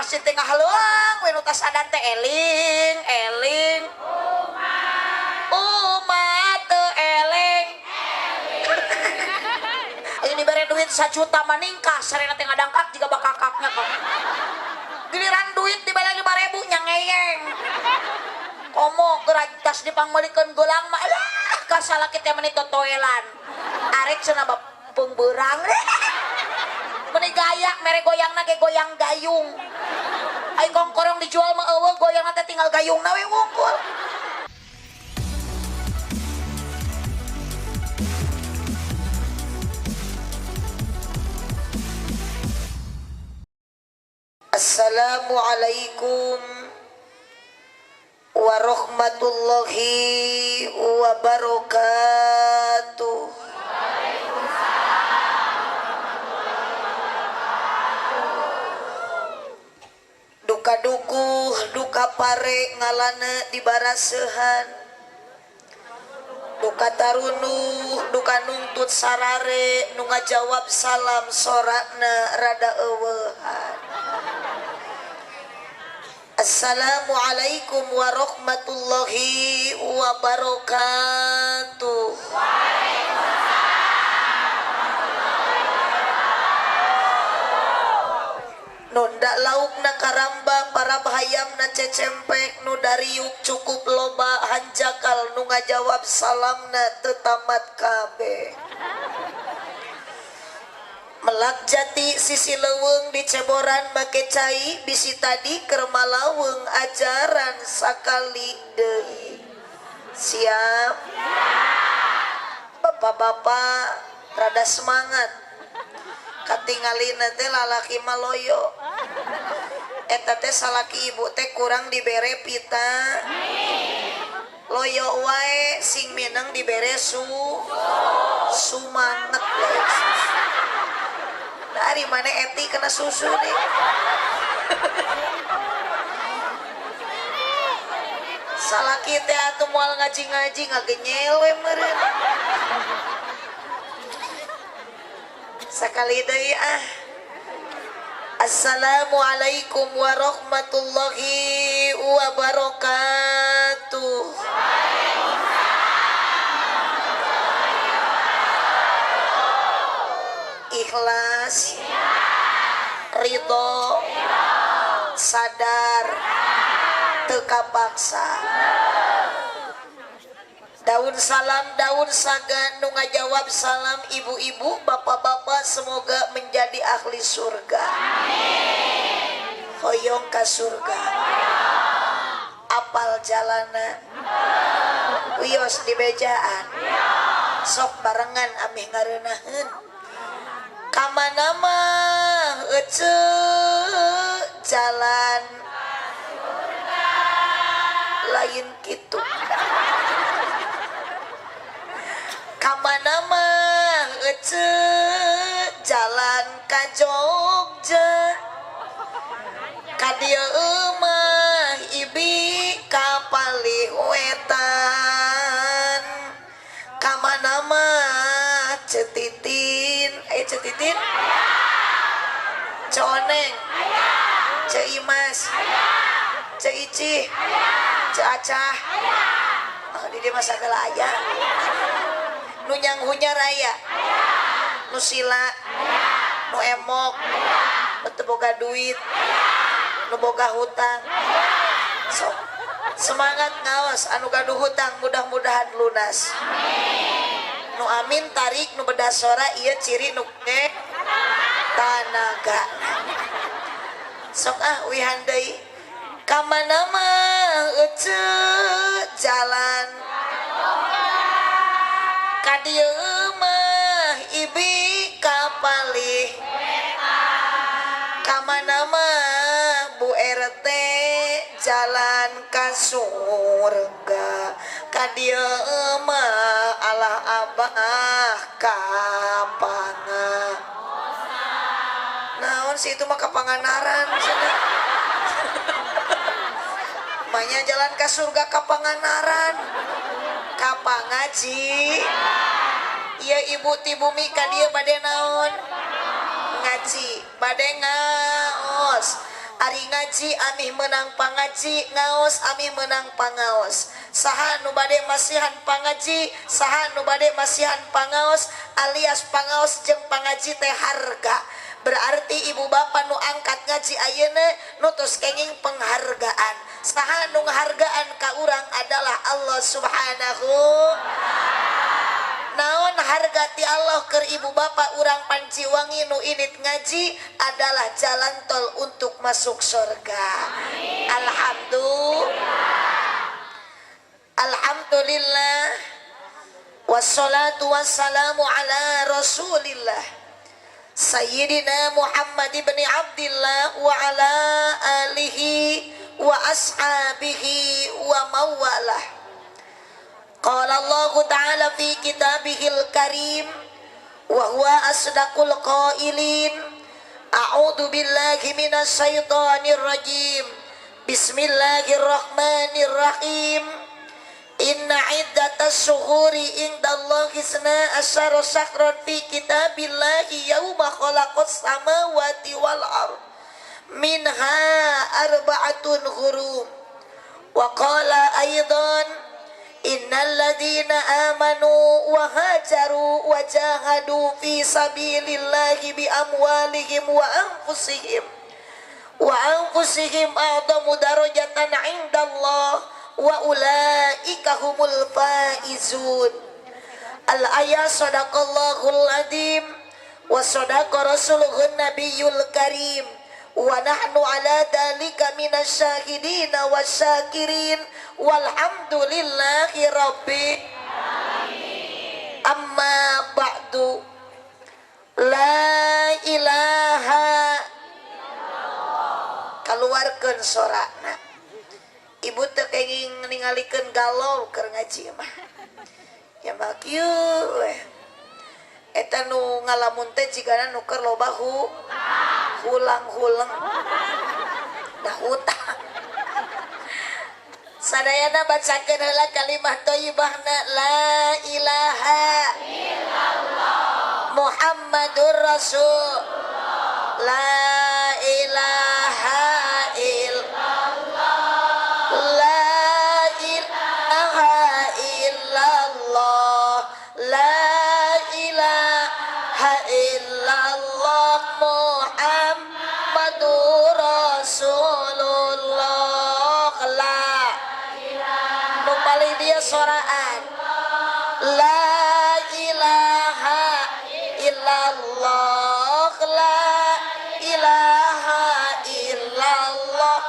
masjid teh ngahaleuang we nu tas adan teh eling eling umat teu eleng. Ayo dibere duit 1 juta maningkah sarena teh ngadangkak jiga bakakaknya kok. Giliran duit dibere 5.000 nya ngeyeng. Komo keur tas dipangmeulikeun gelang mah alah kasalaki teh meuni totoelan. Arek cenah bapeung beurang. Meuni gaya mere goyangna ge goyang gayung. Aing kongkorong dijual mah eueuh goyangna teh tinggal gayungna we wungkul. Assalamualaikum warahmatullahi wabarakatuh. Waalaikumsalam. Duka dukuh, duka pare ngalana di barasehan. Duka tarunuh, duka nungtut sarare nu ngajawab salam sorakna rada eueuhan. Assalamualaikum warahmatullahi wabarakatuh. Waalaikumsalam. Nunda laukna karamba para bahayamna cecempek nu dariuk cukup loba hanjakal nu ngajawab salamna teu tamat kabeh. Melak jati sisi leuweung diceboran make cai bisi tadi keur malaweng ajaran sakali deui. Siap? Bapak-bapak rada semangat. Katingalina teh lalaki mah loyo. Eta teh salaki ibu teh kurang dibere pita. Loyo wae sing mineng dibere su sumanget wae. Dari mana eti kena susu nih. Salaki teh atuh moal ngaji-ngaji ngagenyel we meureun. Sakali deui ah. Assalamualaikum warahmatullahi wabarakatuh. Ikhlas, ridho, sadar, teu kapaksa. Daun salam, daun saga nu ngajawab salam ibu-ibu, bapak-bapak semoga menjadi ahli surga. Amin. Hoyong ka surga. Apal jalana. Wios di bejaan. Sok barengan ameh ngareunaheun. Kamana mah ece jalan lain kitu. Kamana mah ece jalan ka Jogja. Ka dieu mah ibi ka palih wetan. Kamana mah cetitin, cetitin, Ceoneng, Ceimas, Ceici, Ceacah, oh, di dia masa gala aya, nu nyanghunya raya, nu sila, nu emok, nu teu boga duit, nu boga hutang. Sok semangat ngaos anu gaduh hutang mudah-mudahan lunas. Nu amin tarik nu beda sora ieu ciri nu tanaga. Sok ah wihan deui. Kamana mah ece jalan ka dieu mah ibi ka palih. Kamana mah Bu RT jalan ka surga. Ka dieu mah alah abah ka panga. Naon sih itu mah ka Panganaran cenah. Manya jalan ka surga ka Panganaran. Ka pangaji. Ieu ibu ti bumi ka dieu bade naon? Ngaji, bade ngaos. Ari ngaji amih menang pangaji, ngaos amih menang pangaos. Saha nu bade masihan pangaji, saha nu bade masihan pangaos, alias pangaos jeung pangaji teh harga. Berarti ibu bapak nu angkat ngaji ayeuna nu tos kenging penghargaan. Saha nu ngahargaan ka urang adalah Allah Subhanahu. Naon harga ti Allah keur ibu bapak urang Panciwangi nu init ngaji adalah jalan tol untuk masuk surga. Alhamdulillah. Alhamdulillah. Wassalatu wassalamu ala Rasulillah Sayyidina Muhammad ibn Abdillah wa ala alihi wa ashabihi wa mawalah. Qala Allah Ta'ala fi kitabihil karim wa huwa asdaqul qailin. A'udzu billahi minasy syaithanir rajim. Bismillahirrahmanirrahim. Inna iddatas syuhuri indallahi isna asyara syahran fi kitabillahi yauma khalaqas samawati wal ard minha arba'atun hurum. Wa qala aidan innal ladina amanu wa hajaru wa jahadu fi sabilillahi bi amwalihim wa anfusihim a'dhamu darajatan 'indallah wa ulaika humul faizun. Al ayat sadaqallahul azim wa sadaqa rasuluhun nabiyul karim wa nahnu ala dalika minasyahidin wasyakirin walhamdulillahi rabbil alamin. Amma ba'du. La ilaha illallah. Kaluarkeun sorana. Ibu teu kenging ningalikeun galau keur ngaji mah. Ya mah kieu we. Eta nu ngalamun teh jigana nu keur loba hulang-hulang. Dah hutang. Sadayana bacakeun heula kalimah thayyibahna la ilaha illallah Muhammadur Rasul. La ilaha illallah. La ilaha illallah. La ilaha illallah Muhammadur Rasulullah. La nu paling dia soraan. La ilaha illallah. La ilaha illallah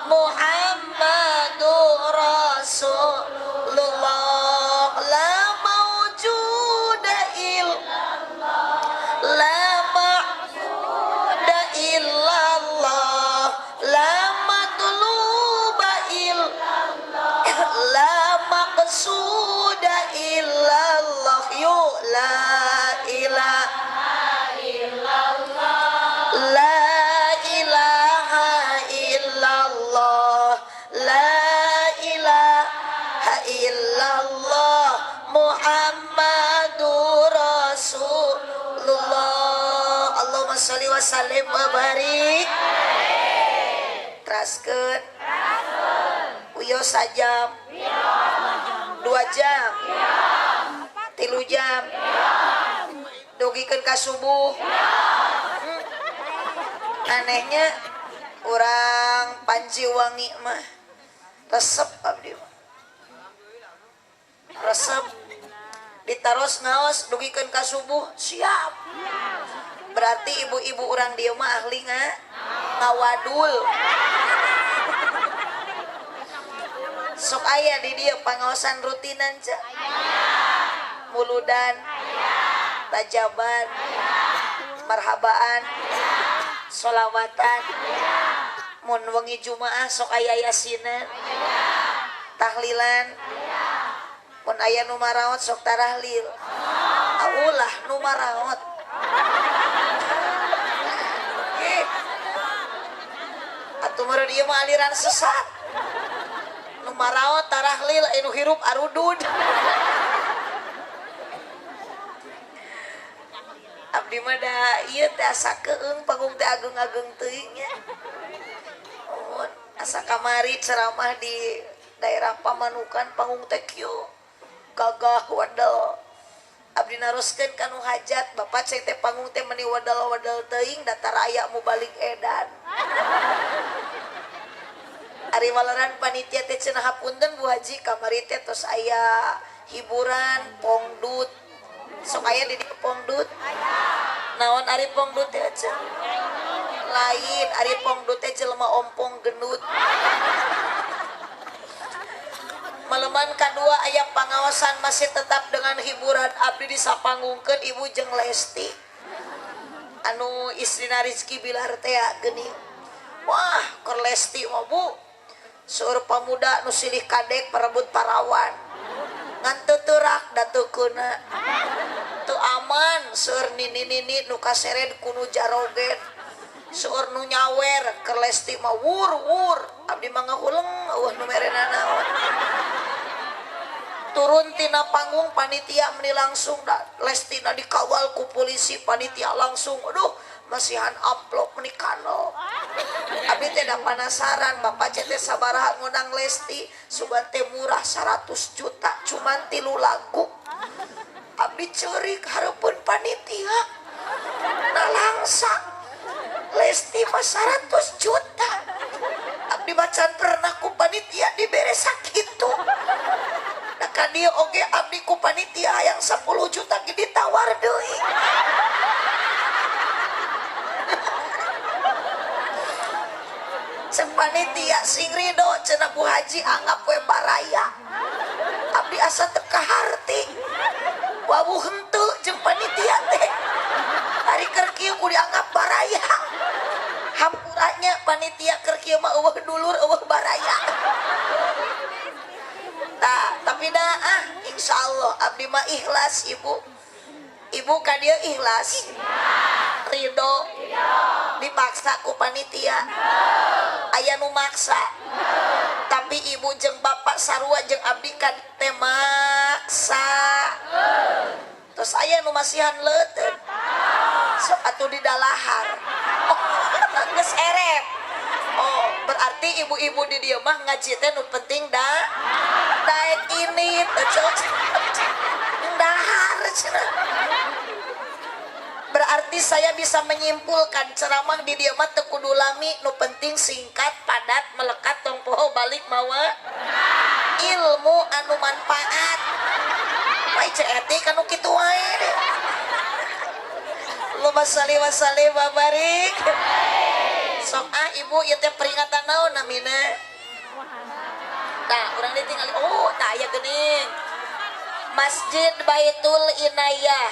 Muhammadur Rasulullah. La mawjuda illallah. La ma'buda illallah. La matluba illallah. La maqsuda illallah. Yu la ilaha illallah. La ilaha illallah. La ilaha illallah Muhammadur Rasulullah. Allahumma sholli wa sallim wa barik. Teraskeun. Wios sajam. 2 jam. 3 jam. Dugikeun ka subuh. Anehnya urang Panciwangi mah resep abdi mah. Resep ditaros ngaos dugikeun ka subuh siap. Berarti ibu-ibu urang dieu mah ahli ngawadul. Sok aya di dieu pangaosan rutinan ca. Muludan, tajaban, marhabaan, solawatan. Mun wengi Jumaah sok aya yasinan, tahlilan. Mun aya nu maraot sok tarahlil. Aulah nu maraot. Atuh meureun ieu mah aliran sesat. Nu maraot tarahlil anu hirup arudud. Abdi mah da ieu teh asa keung panggung teh ageung-ageung teuing nya. Sakamari ceramah di daerah Pamanukan panggung teh kieu gagah wadal. Abdi naroskeun ka nu hajat, bapak cek teh panggung teh meuni wadal-wadal teuing datar aya mubalik edan. Ari waleran panitia teh cenah hapunten Bu Haji kamari teh tos aya hiburan pongdut. Sok aya di dieu pongdut? Naon ari pongdut teh cenah? Lain ari pongdut teh jelema ompong gendut. Maleman kadua aya pangaosan masih tetap dengan hiburan abdi disapanggungkeun ibu jeung Lesti anu istrina Rizky Bilar teh geuning. Wah keur Lesti mah Bu seueur pamuda nu silih kadek perebut parawan ngan teu teurak da teu keuna teu aman seueur nini-nini nu kasered ku nu jaroget seueur nu nyawer keur Lesti mah wur-wur abdi mah ngahuleng eueuh nu merena naon. Turun tina panggung panitia meni langsung da Lestina dikawal ku polisi panitia langsung aduh masihan amplop meni kano. Abdi teh da penasaran bapak teh sabaraha ngundang Lesti sugan teh murah 100 juta cuman 3 lagu. Abdi ceurik hareupeun panitia. Nalangsa Lesti mah 100 juta. Abdi macan pernah ku panitia dibere sakitu. Nah ka dieu oge abdi ku panitia hayang 10 juta ge ditawar deui. Cek panitia sing ridho cenah Bu Haji anggap we baraya. Abdi asa teu kaharti. Wawuh henteu jeung panitia teh. Ari keur kieu ku dianggap baraya. Hampuranya panitia keur kieu mah eueuh dulur eueuh baraya. Nah, tapi dah ah insyaallah abdi mah ikhlas ibu. Ibu ka dieu ikhlas. Ridho. Dipaksa ku panitia. Aya nu maksa. Tapi ibu jeung bapak sarua jeung abdi ka teh maksa. Terus aya nu masihan leuteun. Sok atuh di dalahar. Oh, geus erep. Oh, berarti ibu-ibu di dieu mah ngaji teh nu penting da daek ini dahar cenah. Berarti saya bisa menyimpulkan ceramah di dieu mah teu kudu lami, nu penting singkat, padat, melekat, tong poho balik mawa ilmu anu manfaat. Wae cek etik anu kitu wae. Allahumma shalli wa sallim wa barik. Sok ah ibu ieu teh peringatan naon namina? Tah urang ditinggali oh tah aya geuning. Masjid Baitul Inayah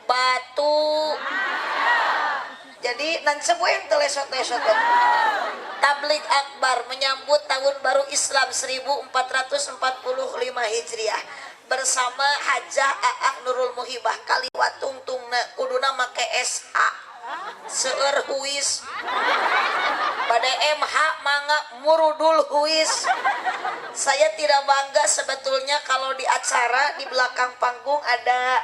Batu. Jadi nancep we teu lesot-lesot. Tabligh Akbar menyambut tahun baru Islam 1445 Hijriah bersama Hajah Aak Nurul Muhibah kaliwat tungtungna kuduna make SH seueur huis pada MH mangga murudul huis. Saya tidak bangga sebetulnya kalau di acara di belakang panggung ada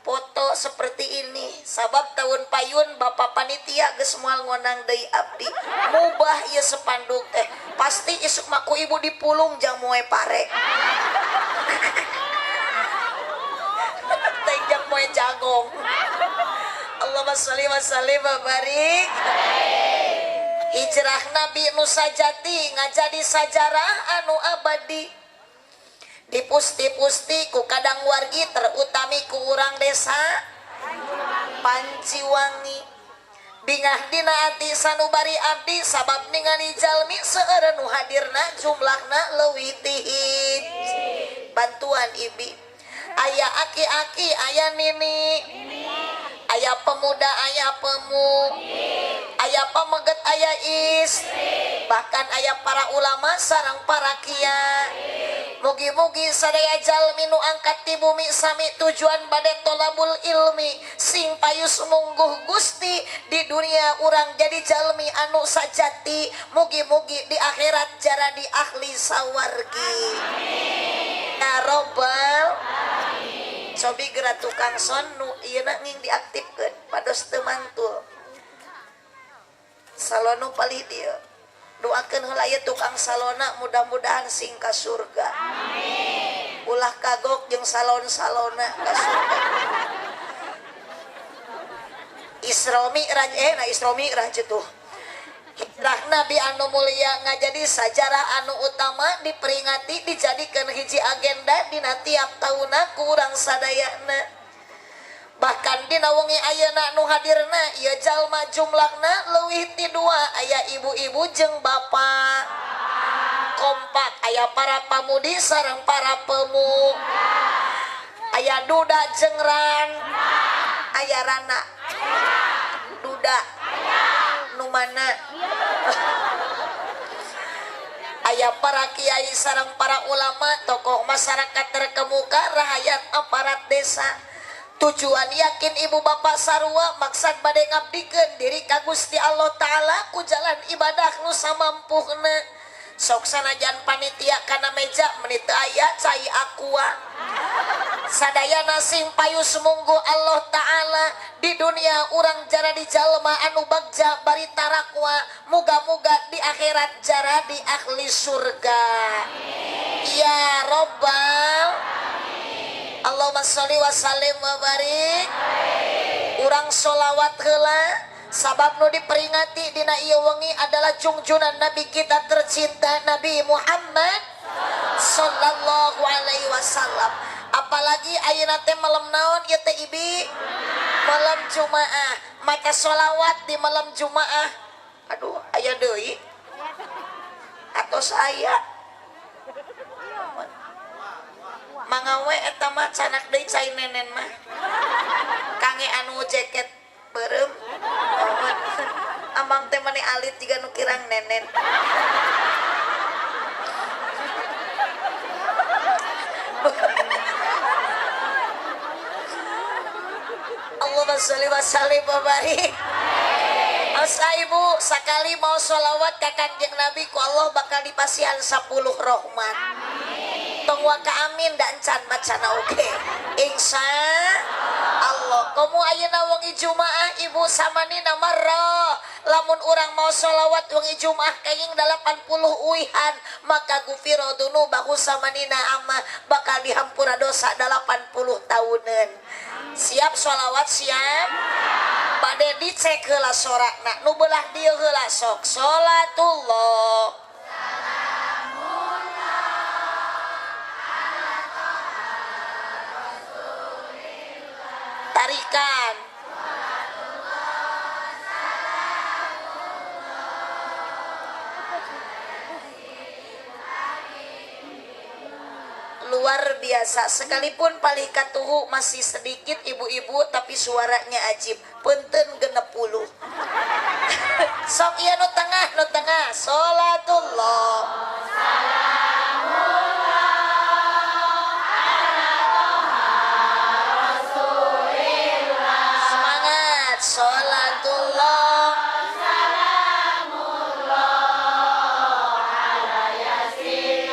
foto seperti ini. Sabab tahun payun bapak panitia geus moal ngonang deui abdi mubah ieu sepanduk teh pasti isuk mah ku ibu dipulung jang moe pare. Teh jang moe jagong. Allahumma sholli wa sallim wa barik. Hijrah Nabi nu sajati ngajadi sajarah anu abadi. Dipusti-pusti ku kadang wargi terutami ku urang desa Panciwangi. Bingah dina ati sanubari abdi sabab ningali jalmi seueur nu hadirna jumlahna leuwih ti bantuan ibi. Aya aki-aki, aya nini, aya pemuda, aya pemu, aya pameget, aya is, bahkan aya para ulama sareng para kiai. Mugi-mugi sadaya jalmi nu angkat ti bumi sami tujuan bade tolabul ilmi sing payus mungguh Gusti di dunia urang jadi jalmi anu sajati, mugi-mugi di akhirat jaradi ahli sawargi. Ya robbal alamin. Cobi geura tukang son nu ieu na nging diaktifkeun pados teu mantul. Salonu palih dieu. Doakeun heula ieu tukang salona mudah-mudahan sing ka surga. Amin. Ulah kagok jeung salon-salona ka surga. Isra Mi'raj na Isra Mi'raj tuh. Hijrah Nabi anu mulia ngajadi sajarah anu utama diperingati dijadikan hiji agenda dina tiap taunna ku urang sadayana. Bahkan dina wengi ayeuna nu hadirna ieu jalma jumlahna leuwih ti dua, aya ibu-ibu jeung bapak. Kompak aya para pamudi sareng para pemuda. Aya duda jeung ran, aya rana. Duda nu mana? Aya para kiai sareng para ulama, tokoh masyarakat terkemuka, rahayat aparat desa. Tujuan yakin ibu bapak sarua maksad bade ngabdikeun diri ka Gusti Allah Ta'ala ku jalan ibadah nu samampuhna. Sok sanajan panitia kana meja meni teu aya cai aqua. Sadayana sing payus munggu Allah Ta'ala di dunia urang jara di jalma anu bagja bari tarakwa, muga-muga di akhirat jara di ahli surga. Ya Robbal Allahumma sholli wa sallim wa barik. Urang sholawat heula sabab nu diperingati dina ieu wengi adalah jungjunan Nabi kita tercinta Nabi Muhammad sallallahu alaihi wasallam. Apalagi ayeuna teh malam naon ieu teh ibi? Malam Jumaah. Maca sholawat di malam Jumaah. Aduh, aya deui. Atos aya. Mangawe eta mah canak deui cai nenen mah. Kange anu jaket beureum. Amang teh mani alit jiga nu kirang nenen. Allahumma sholli wa sallim wa barik. Asa ibu sakali mau sholawat ka Kanjeng Nabi ku Allah bakal dipasihan 10 rahmat. Tong waka amin dan can macana oge. Insya Allah. Komo ayeuna wengi Jumaah ibu samanina marrah. Lamun urang mau sholawat wengi Jumaah kenging 80 uihan maka gufiro dunubahu samanina ama bakal dihampura dosa 80 tahunan. Siap sholawat siap? Bade dicek heula sorakna nu belah dieu heula sok sholatullah. Tarikan. Luar biasa, sekalipun palih katuhu masih sedikit ibu-ibu tapi suaranya ajib. Punten 60. Sok ieu nu tengah, nu tengah. Salatullah. Semangat, salatullah. Salamullah ala yasin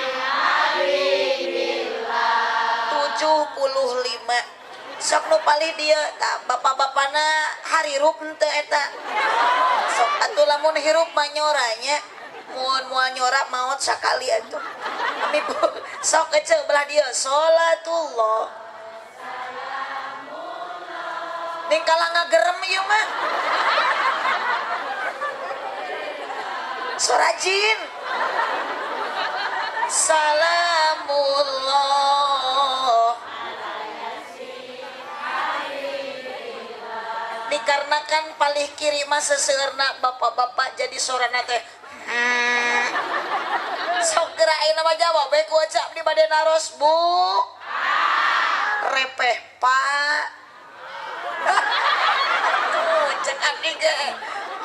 habibillah. 75. Sok nu palih dieu tah bapak-bapana harirup henteu eta. Sok atuh lamun hirup mah nyoranya, mun moal nyora maot sakali atuh. Ami sok ece belah dieu salatullah. Ning kalah ngagerem ieu mah. Sorajin. Salamullah. Dikarenakan palih kiri mah seseueurna bapak-bapak jadi sorana teh. Sok geura ayeuna mah jawab we ku Aca abdi bade naros Bu. Repeh Pak. Aduh, cek abdi ge.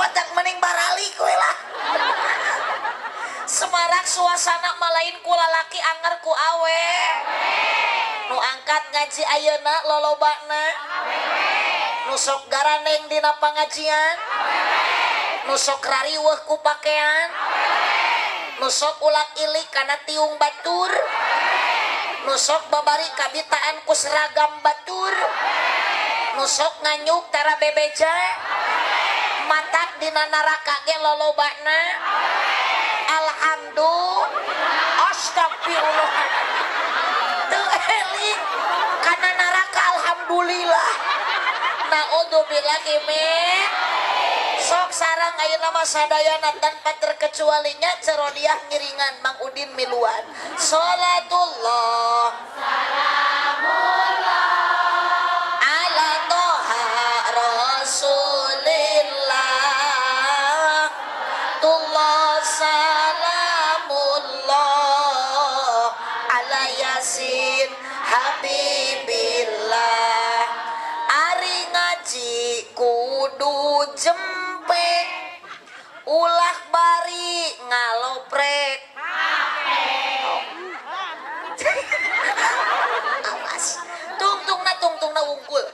Matak mending baralik we lah. Semarak suasana malain ku lalaki anger ku awe. Nu angkat ngaji ayeuna lolobana. Nu sok garaneng dina pangajian. Nu sok rariweuh ku pakean. Nu sok ulak ilik kana tiung batur. Nu sok babari kabitaan ku seragam batur. Nu sok nganyuk tara bebeja. Matak dina naraka ge lolobana. A'udzubillahi min. Sok sarang ayeuna mah sadayana tanpa terkecualinya Cerodiah ngiringan Mang Udin miluan. Salatullah salamullah ala toha Rasulillah. Tullah salamullah ala Yasin Habibillah. Ari ngaji kudu jempek, ulah bari ngaloprek. Awas, tungtungna tungtungna wungkul.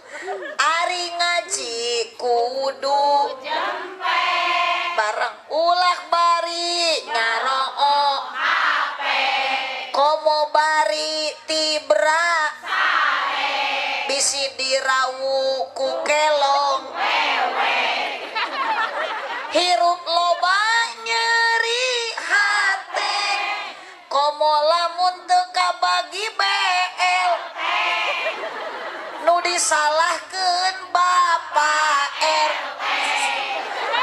Ari ngaji kudu jempek bareng, ulah bari ngaroo komo bari tibra bisi dirawu ku kelong. Hirup loba nyeri hate komo lamun teu kabagi BL nu disalahkeun Bapak RT.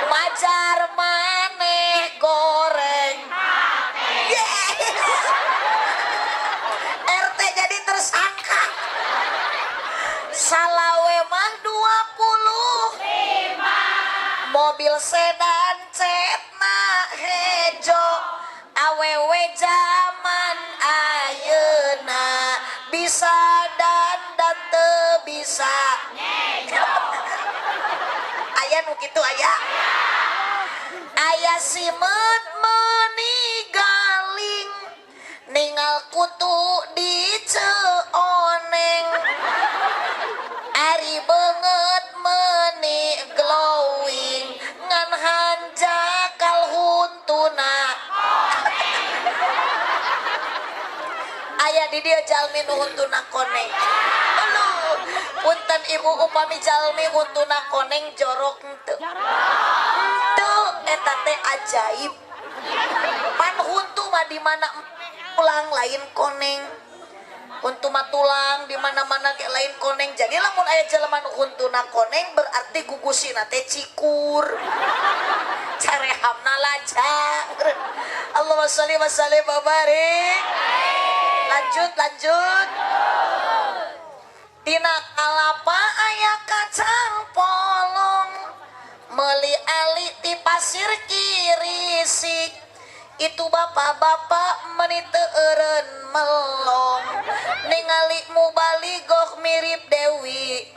Majar maneh goreng. Yes. RT jadi tersangka. Salawe mah 25 mobil sedan cetna hejo awewe zaman ayeuna bisa dan teu bisa. Aya nu kitu aya. Aya simeut meuni galing ningal kutu di ceoneng. Ari beungeut meuni glowing ngan hanjakal huntuna. Aya di dieu jalmi nu huntuna koneng. Aduh, punten ibu upami jalmi huntuna koneng jorok henteu. Teu eta teh ajaib. Pan huntu mah di mana tulang lain koneng. Huntu mah tulang di mana-mana ge lain koneng. Jadi lamun aya jelema nu huntuna koneng berarti gugusina teh cikur. Carehamna laja. Allahumma sholli wa sallim wa barik. Lanjut lanjut. Tina kalapa aya kacang polong meuli ali ti pasir kirisik. Itu bapak-bapak meni teu eureun melong ningali mubaligoh mirip Dewi.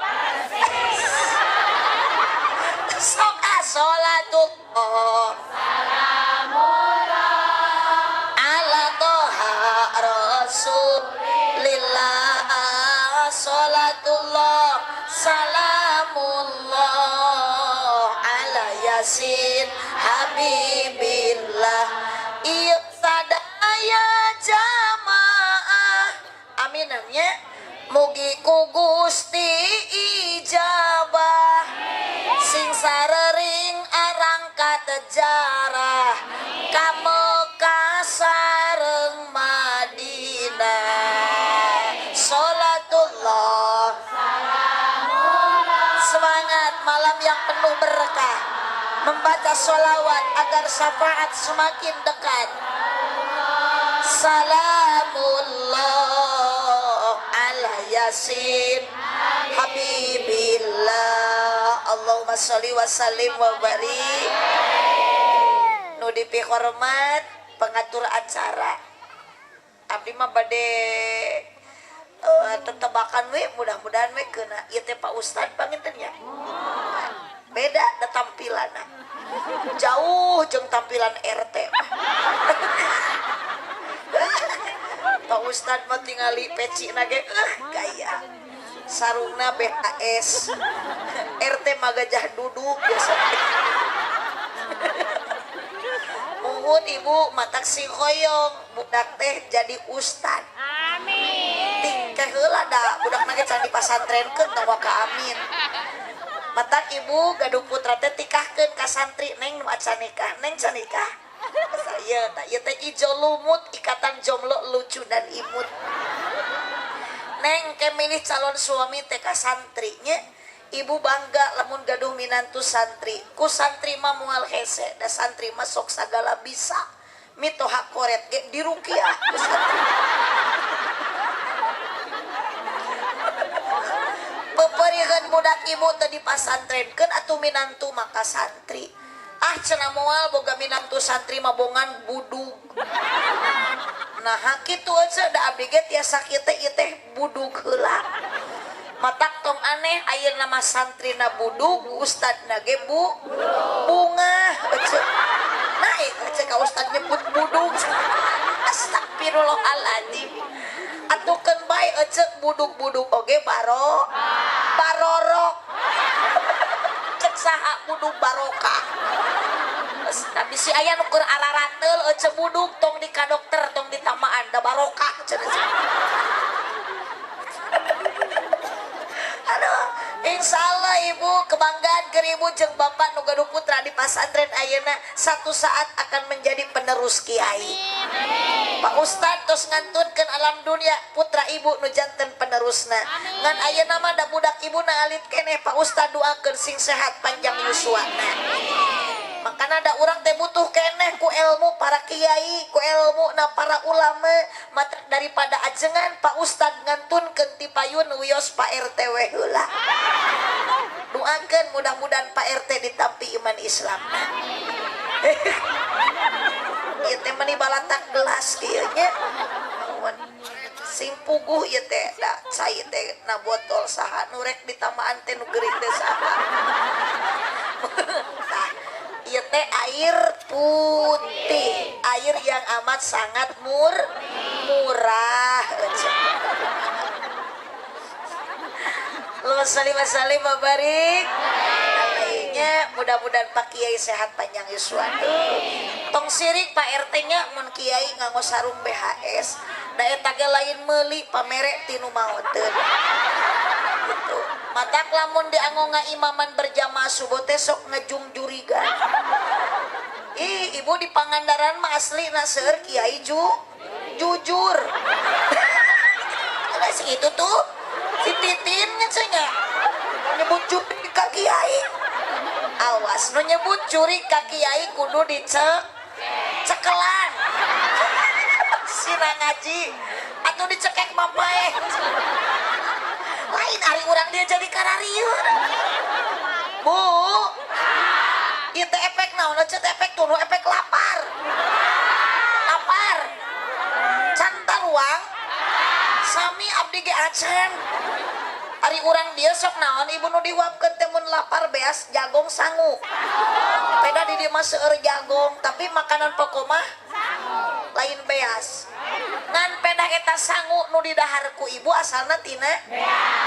Sok salatullah salamullah ala toha Rasulillah. Salatullah salamullah ala Yasin Habibillah. Ieu sadaya jamaah aminannya mugi ku Gusti ijabah sing sarering arangkat jarah ka Mekah sareng Madinah. Salatullah salamullah. Semangat malam yang penuh berkah membaca sholawat agar syafaat semakin dekat. Salamullah ala Yasin Habibillah. Allahumma sholli wa sallim wa barik. Nu dipihormat pengatur acara. Abdi mah bade tetebakan we, mudah-mudahan we kena ieu teh Pak Ustad panginten nya. Beda da tampilanna. Jauh jeung tampilan RT. Pak Ustad mah tingali pecina ge gaya. Sarungna BHS. RT mah gajah duduk biasa. Muhun ibu matak sing hoyong budak teh jadi ustad. Amin. Tingkah heula da budak na ge can dipasantrenkeun tong waka amin. Matak ibu gaduh putra teh tikahkeun ka santri neng nu acan nikah, neng can nikah. Ieu tah ieu teh ijo lumut ikatan jomblo lucu dan imut. Neng ke milih calon suami teh ka santri nya. Ibu bangga lamun gaduh minantu santri. Ku santri mah moal hese, da santri mah sok sagala bisa. Mitoha koret ge dirukiah ku santri. Peperiheun budak ibu teh dipasantrenkeun atuh minantu maka santri. Ah cenah moal boga minantu santri mah bongan budug. Nah kitu aja da abdi ge tiasa kieu teh ieu teh budug heula. Matak tong aneh ayeuna mah santrina budug, ustadna ge bu bungah ece. Naik ece ka ustad nyebut budug. Astagfirullahaladzim. Atukeun bae ece budug-budug oge baro barorok. Cek saha budug barokah. Tapi si aya nu keur ararateul ece budug tong di ka dokter tong ditamaan da barokah cenah. Aduh, insya Allah ibu kebanggaan keur ibu jeung bapak nu gaduh putra di pasantren ayeuna satu saat akan menjadi penerus kiai. Pak Ustad tos ngantunkeun alam dunia putra ibu nu janten penerusna. Ngan ayeuna mah da budak ibu na alit keneh Pak Ustad doakeun sing sehat panjang yuswana. Makana da urang teh butuh keneh ku ilmu para kiai, ku ilmu na para ulama, mata daripada ajengan Pak Ustad ngantunkeun ti payun wios Pak RT we heula. Doakeun mudah-mudahan Pak RT ditampi iman Islamna. Ieu teh meuni balatak gelas kieu nya. Sing puguh ieu teh da cai teh na botol saha nu rek ditamaan teh nu geuring teh saha. Tah, ieu teh air putih, air yang amat sangat murah. Allahumma sholli wa sallim wa barik alaihi. Mudah-mudahan Pak Kiai sehat panjang yuswa. Tong sirik Pak RT-nya mun kiai nganggo sarung BHS, da eta ge lain meuli pamere ti nu maoteun. Gitu. Matak lamun dianggo ngaimaman berjamaah subuh teh sok ngejungjurigan. Ih, ibu di Pangandaran mah aslina seueur kiai jujur. Ada si itu tuh si Titin nya nyebut curi ka kiai. Awas nu nyebut curi ka kiai kudu dicek cekelan. Sina ngaji atuh dicekek bapae. Lain ari urang dia jadi kararieur. Bu, ieu teh efek naon cenah teh efek tunu efek lapar. Lapar. Can taruang sami abdi ge acan. Ari urang dia sok naon ibu nu diwapkeun teh mun lapar beas jagong sangu. Peda di dieu mah seueur jagong, tapi makanan pokok mah lain beas. Ngan peda eta sangu nu didahar ku ibu asalna tina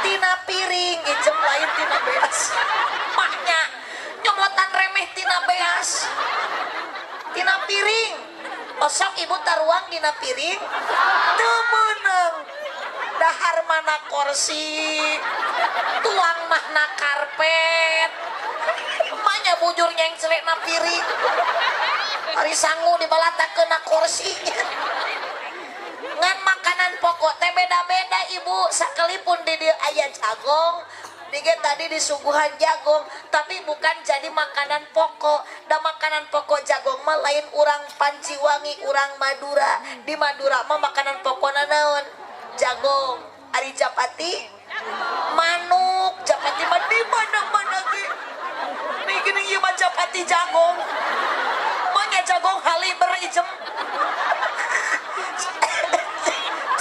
tina piring, ijem lain tina beas. Mahnya nyomotan remeh tina beas. Tina piring. Osok ibu taruang dina piring teu meunang. Dahar mana kursi, tuang mahna karpet, emaknya bujur nyengcelek na piring, hari sangu dibalatakeun na kursi. Ngan makanan pokok teh beda-beda ibu, sakelipun di dieu aya jagong, di ge tadi disuguhan jagong, tapi bukan jadi makanan pokok. Da makanan pokok jagong mah lain urang Panciwangi, urang Madura. Di Madura mah makanan pokokna naon? Jagong. Ari japati manuk, japati mah di mana-mana ge. Nih gini ieu mah japati jagong. Mah jagong haliber ijem.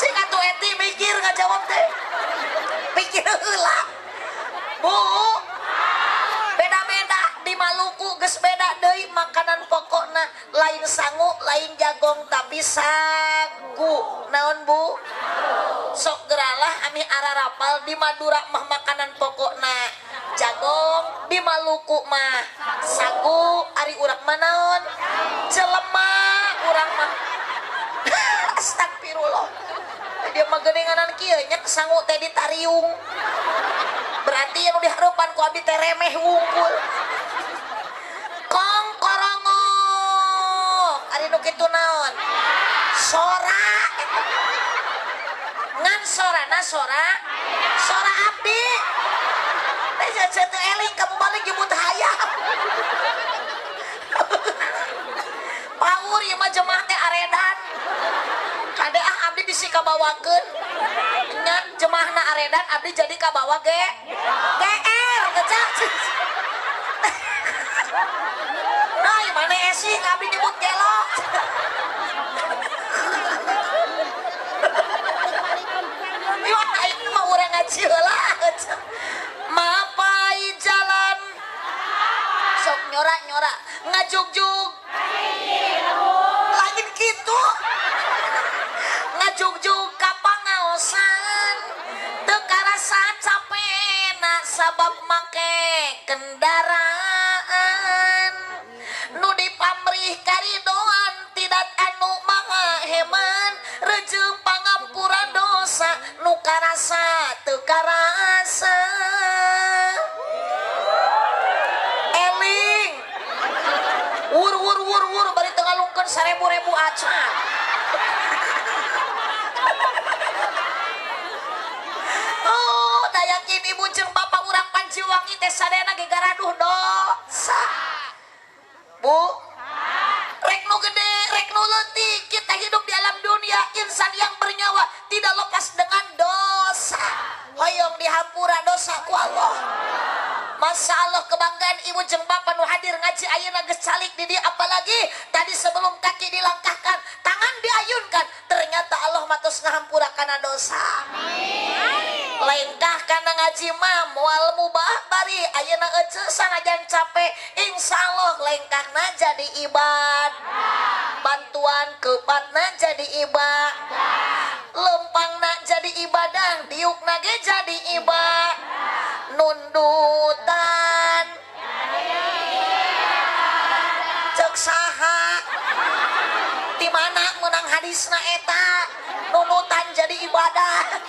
Cing atuh eti mikir ngajawab teh. Mikir heula. Bu, beda-beda di Maluku geus beda deui makanan pokokna, lain sangu, lain jagong tapi sagu. Naon Bu? Sok geralah amih ararapal di Madura mah makanan pokokna jagong, di Maluku mah sagu, ari urang mah naon? Jelema urang mah. Astagfirullah. Dia mah geuninganan kieu nya sangu teh ditariung. Berarti yang diharupan ku abdi teh remeh wungkul. Kong korongok. Ari nu kitu naon? Sora. Ngan sorana sora sora abdi. Saya teu eling kamu balik jemput hayam. Paur ieu mah jemaah teh aredan. Kade ah abdi bisi kabawakeun. Nya jemaahna aredan abdi jadi kabawa ge. GR kecak. Nah, mana esing abdi nyebut gelo. Ieu aing mah urang ngaji heula. Mapai jalan sok nyora-nyora ngajugjug lain kitu ngajugjug ka pangaosan teu karasa capena sabab make kendaraan nu dipamrih karidoan tidak anu maha heman rejeung pangampura dosa nu karasa teu karasa. Eling wur wur wur wur bari teu ngalungkeun 1000-ribu acan. Oh, da yakin ibu jeung bapak urang Panciwangi teh sadayana ge garaduh dosa. Bu, rek nu gede, rek nu leutik, kita hidup di alam dunia, insan yang bernyawa tidak lepas dengan dosa. Hoyong dihampura dosa ku Allah. Masya Allah kebanggaan ibu jeung bapak nu hadir ngaji ayeuna geus calik di dieu, apalagi tadi sebelum kaki dilangkahkan, tangan diayunkan, ternyata Allah mah tos ngahampura kana dosa. Lengkah kana ngaji mah moal mubah bari ayeuna eceu sanajan capek, insyaallah lengkahna jadi ibadah. Bantuan kepatna jadi ibadah. Lempangna jadi ibadah, diukna ge jadi ibadah. Nundutan cek saha di mana menang hadisna eta nunutan jadi ibadah.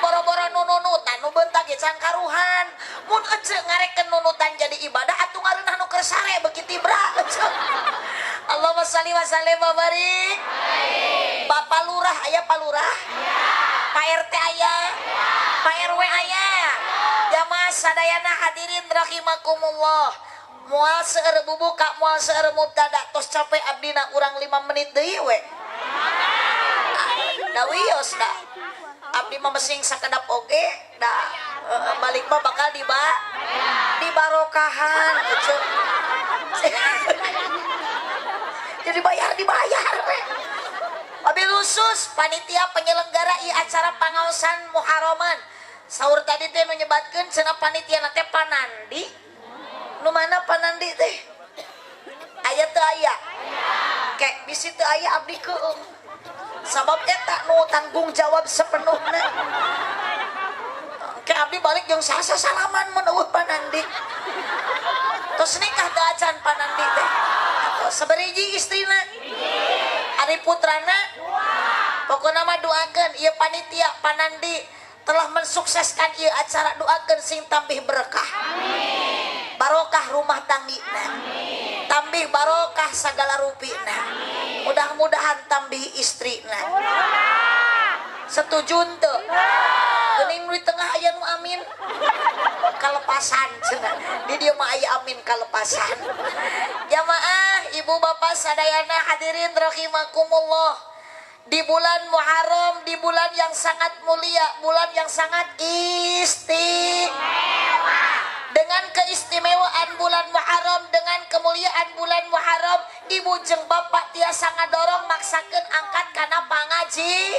Boro-boro nunutan nu bentak ge can karuhan. Mun eceu ngarekeun nunutan jadi ibadah atuh ngareunah nu keur sare beuki tibra. Allahumma shalli wa sallim wa barik. Bapak Lurah aya Pak Lurah? Pak RT aya? Pak RW aya? Jamaah sadayana hadirin rahimakumullah. Moal seueur bubuka, moal seueur mubtada, tos capek abdina urang 5 menit deui we. Da wios da. Abdi mah mesing sakedap oge da balik mah bakal dibarokahan eceu. Jadi dibayar we. Wabil khusus panitia penyelenggara ieu acara pangaosan Muharraman. Saur tadi teh nu nyebatkeun cenah panitia na teh Panandi. Nu mana Panandi teh? Aya teu aya? Kek bisi teu aya abdi keung. Sabab eta nu tanggung jawab sepenuhna. Ke abdi balik jeung sasa salaman mun eueuh Panandi. Tos nikah teu acan Panandi teh. Sabariji istrina? Ari putrana? Pokona mah doakeun ieu panitia Panandi telah mensukseskan ieu acara, doakeun sing tambih berkah. Amin. Barokah rumah tanggina. Amin. Tambih barokah sagala rupina. Mudah-mudahan tambih istrina. Setuju henteu? Geuning nu di tengah aya nu amin. Kalepasan cenah. Di dieu mah aya amin kalepasan. Jamaah, ibu bapak sadayana hadirin rahimakumullah. Di bulan Muharram, di bulan yang sangat mulia, bulan yang sangat istimewa. Dengan keistimewaan bulan Muharram, dengan kemuliaan bulan Muharram, ibu jeung bapak tiasa ngadorong maksakeun angkat kana pangaji.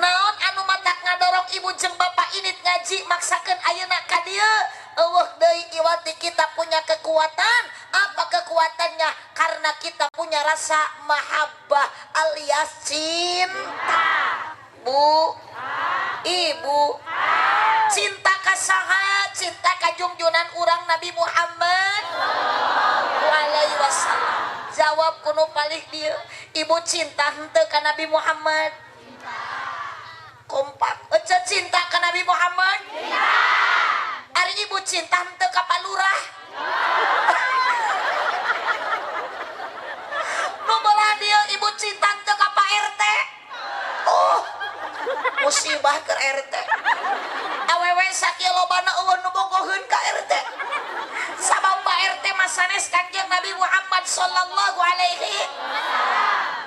Naon anu matak ngadorong ibu jeung bapak init ngaji maksakeun ayeuna ka dieu? Eueuh deui iwati kita punya kekuatan. Apa kekuatannya? Karena kita punya rasa mahabbah alias cinta. Bu, ibu, cinta ka saha? Cinta ka jungjunan urang Nabi Muhammad alaihi wasallam. Jawab kuno palih dieu, ibu cinta henteu ka Nabi Muhammad? Kompak. Ece cinta ka Nabi Muhammad? Ari ibu cinta henteu ka Pak Lurah? Nu belah dieu ibu cinta henteu ka Pak RT? Oh, musibah ke RT. Awewe sakieu lobana eueuh nu bogoheun ka RT. Sabab Pak RT mah sanes Kanjeng Nabi Muhammad sallallahu alaihi.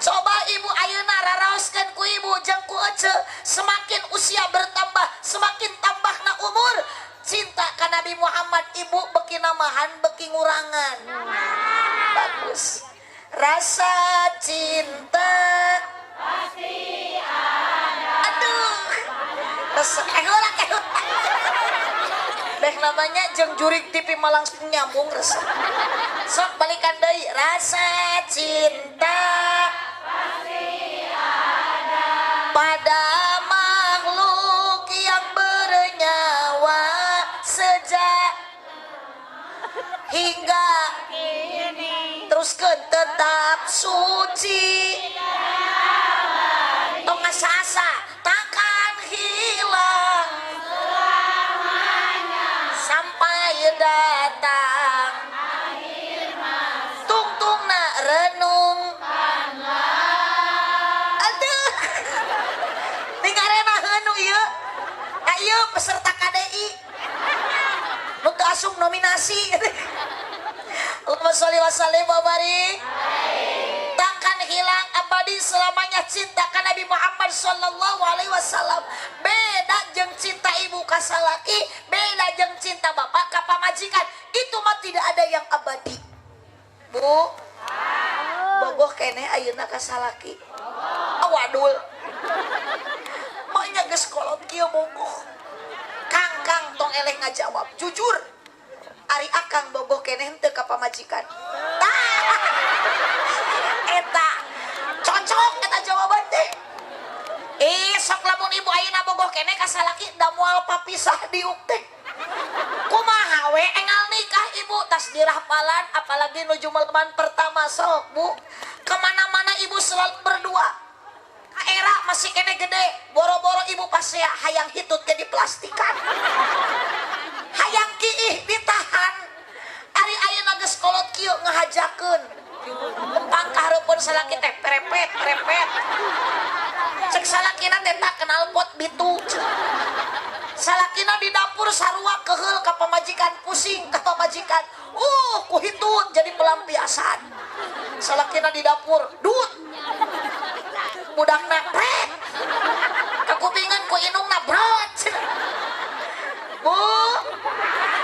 Coba ibu ayeuna raraoskeun ku ibu jeung ku ece, semakin usia bertambah, semakin tambahna umur, cinta ka Nabi Muhammad ibu beki namahan beki ngurangan. Bagus. Rasa cinta pasti ada. Aduh. Resep heula deh namanya jeung jurik TV mah langsung nyambung resep. Sok balikan deui, rasa cinta pasti ada pada makhluk yang bernyawa sejak hingga kini. Teruskeun tetap suci tong asa-asa takkan hilang selamanya sampai datang akhir masa. Tungtungna renung. Aduh. Ningarenaheun nu ieu. Ieu peserta KDI. Nu teu asup nominasi. Allahumma sholli wa sallim wa barik. Takkan hilang abadi selamanya cinta ka Nabi Muhammad sallallahu alaihi wasallam. Beda jeung cinta ibu ka salaki, beda jeung cinta bapak ka pamajikan. Itu mah tidak ada yang abadi. Bu, bogoh keneh ayeuna ka salaki. Awadul. Maknya geus kolot kieu bogoh. Kang kang tong eleh ngajawab, jujur. Ari akang bogoh keneh henteu ka pamajikan. Tah. Eta cocok eta jawaban teh. Sok lamun ibu ayeuna bogoh keneh ka salaki da moal papisah diuk teh. Kumaha we engal nikah ibu tas dirapalan apalagi nuju maleman pertama sok bu. Kemana-mana ibu selalu berdua. Ka era masih kene gede, boro-boro ibu pasea hayang hitut ge diplastikan. Hayang kiih ditahan. Ari ayeuna geus kolot kieu ngahajakeun. Lempang ka hareupeun salaki teh prepet prepet. Cek salakina teh tak kenal pot bitu. Salakina di dapur sarua keheul ka pamajikan pusing ka pamajikan. Ku hitut jadi pelampiasan. Salakina di dapur dut. Budakna pret. Kakupingan ku indungna brot. Bu,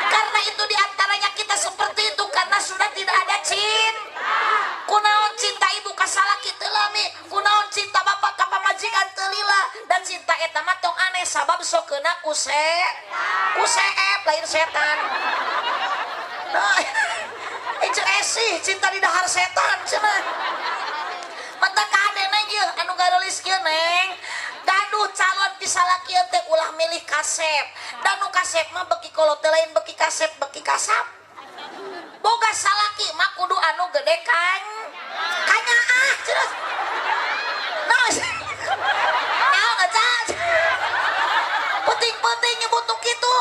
karena itu diantaranya kita seperti itu karena sudah tidak ada cinta. Kunaon cinta ibu ka salaki teu lami, kunaon cinta bapak ka pamajikan teu lila, dan cinta eta mah tong aneh sabab sok keuna ku seep lain setan. Nah, cek esih cinta di dahar setan cenah. Mata kadena ieu anu garelis kieu neng. Gaduh calon pisalaki teh ulah milih kasep. Dan nu kasep mah beki kolot teh lain beki kasep beki kasap. Boga salaki mah kudu anu gede kan. Kanyaah cenah. Naon? Naon aja. Penting-penting nyebut nu kitu.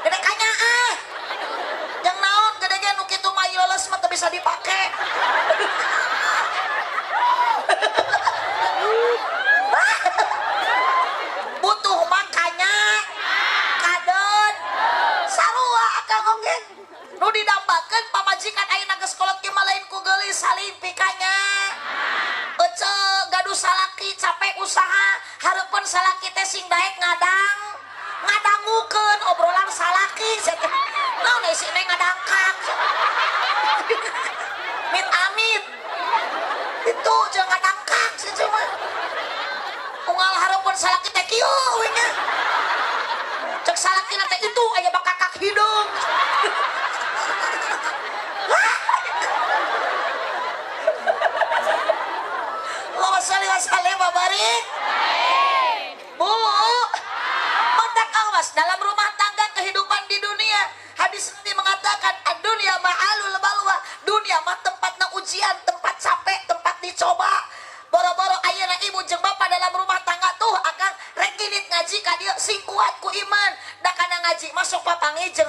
Gede kanyaah. Jeung naon gede ge nu kitu mah lolos mah teu bisa dipake. Butuh makanya kaden sarua akang oge nu didambakeun pamajikan ayeuna geus kolot kieu mah lain ku geulis saling pikanya. Ece gaduh salaki capek usaha hareupeun salaki teh sing daek ngadang ngadangukeun obrolan salaki naon si neng ngadangkak. Mit amit itu jeung ngadangkak si cuma unggal hareupeun salaki teh kieu we nya. Cek salakina teh itu aya bakakak hideung. Allahumma sholli wa sallim wa barik. Bu, mentak awas dalam rumah tangga kehidupan di dunia. Hadis ini mengatakan ad-dunya ma'alul balwa. Dunia mah tempatna ujian, tempat capek, tempat dicoba. Boro-boro ayeuna ibu jeung bapak dalam rumah tangga tuh akang rek indit ngaji ka dieu sing kuat ku iman. Da kana ngaji masuk papangi jeung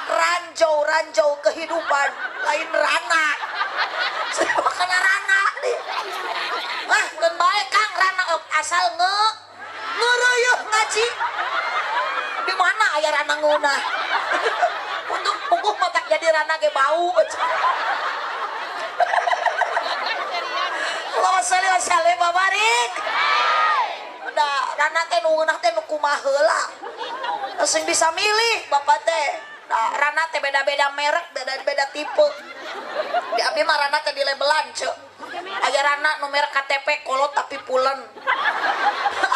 ranjau-ranjau kehidupan, lain rana. Kana rana nih. Wah, keun bae Kang rana asal ngeunah. Heureuy ngaji. Di mana aya rana ngeunah? Untuk puguh mah tak jadi rana ge bau. Allahumma sholli wa sallim wa barik. Udah rana teh nu ngeunah teh nu kumaha heula. Sing bisa milih bapak teh. Nah, rana teh beda-beda merek, beda-beda tipe. Di abdi mah rana teh dilebelan ceu. Aya rana nu merek KTP kolot tapi pulen.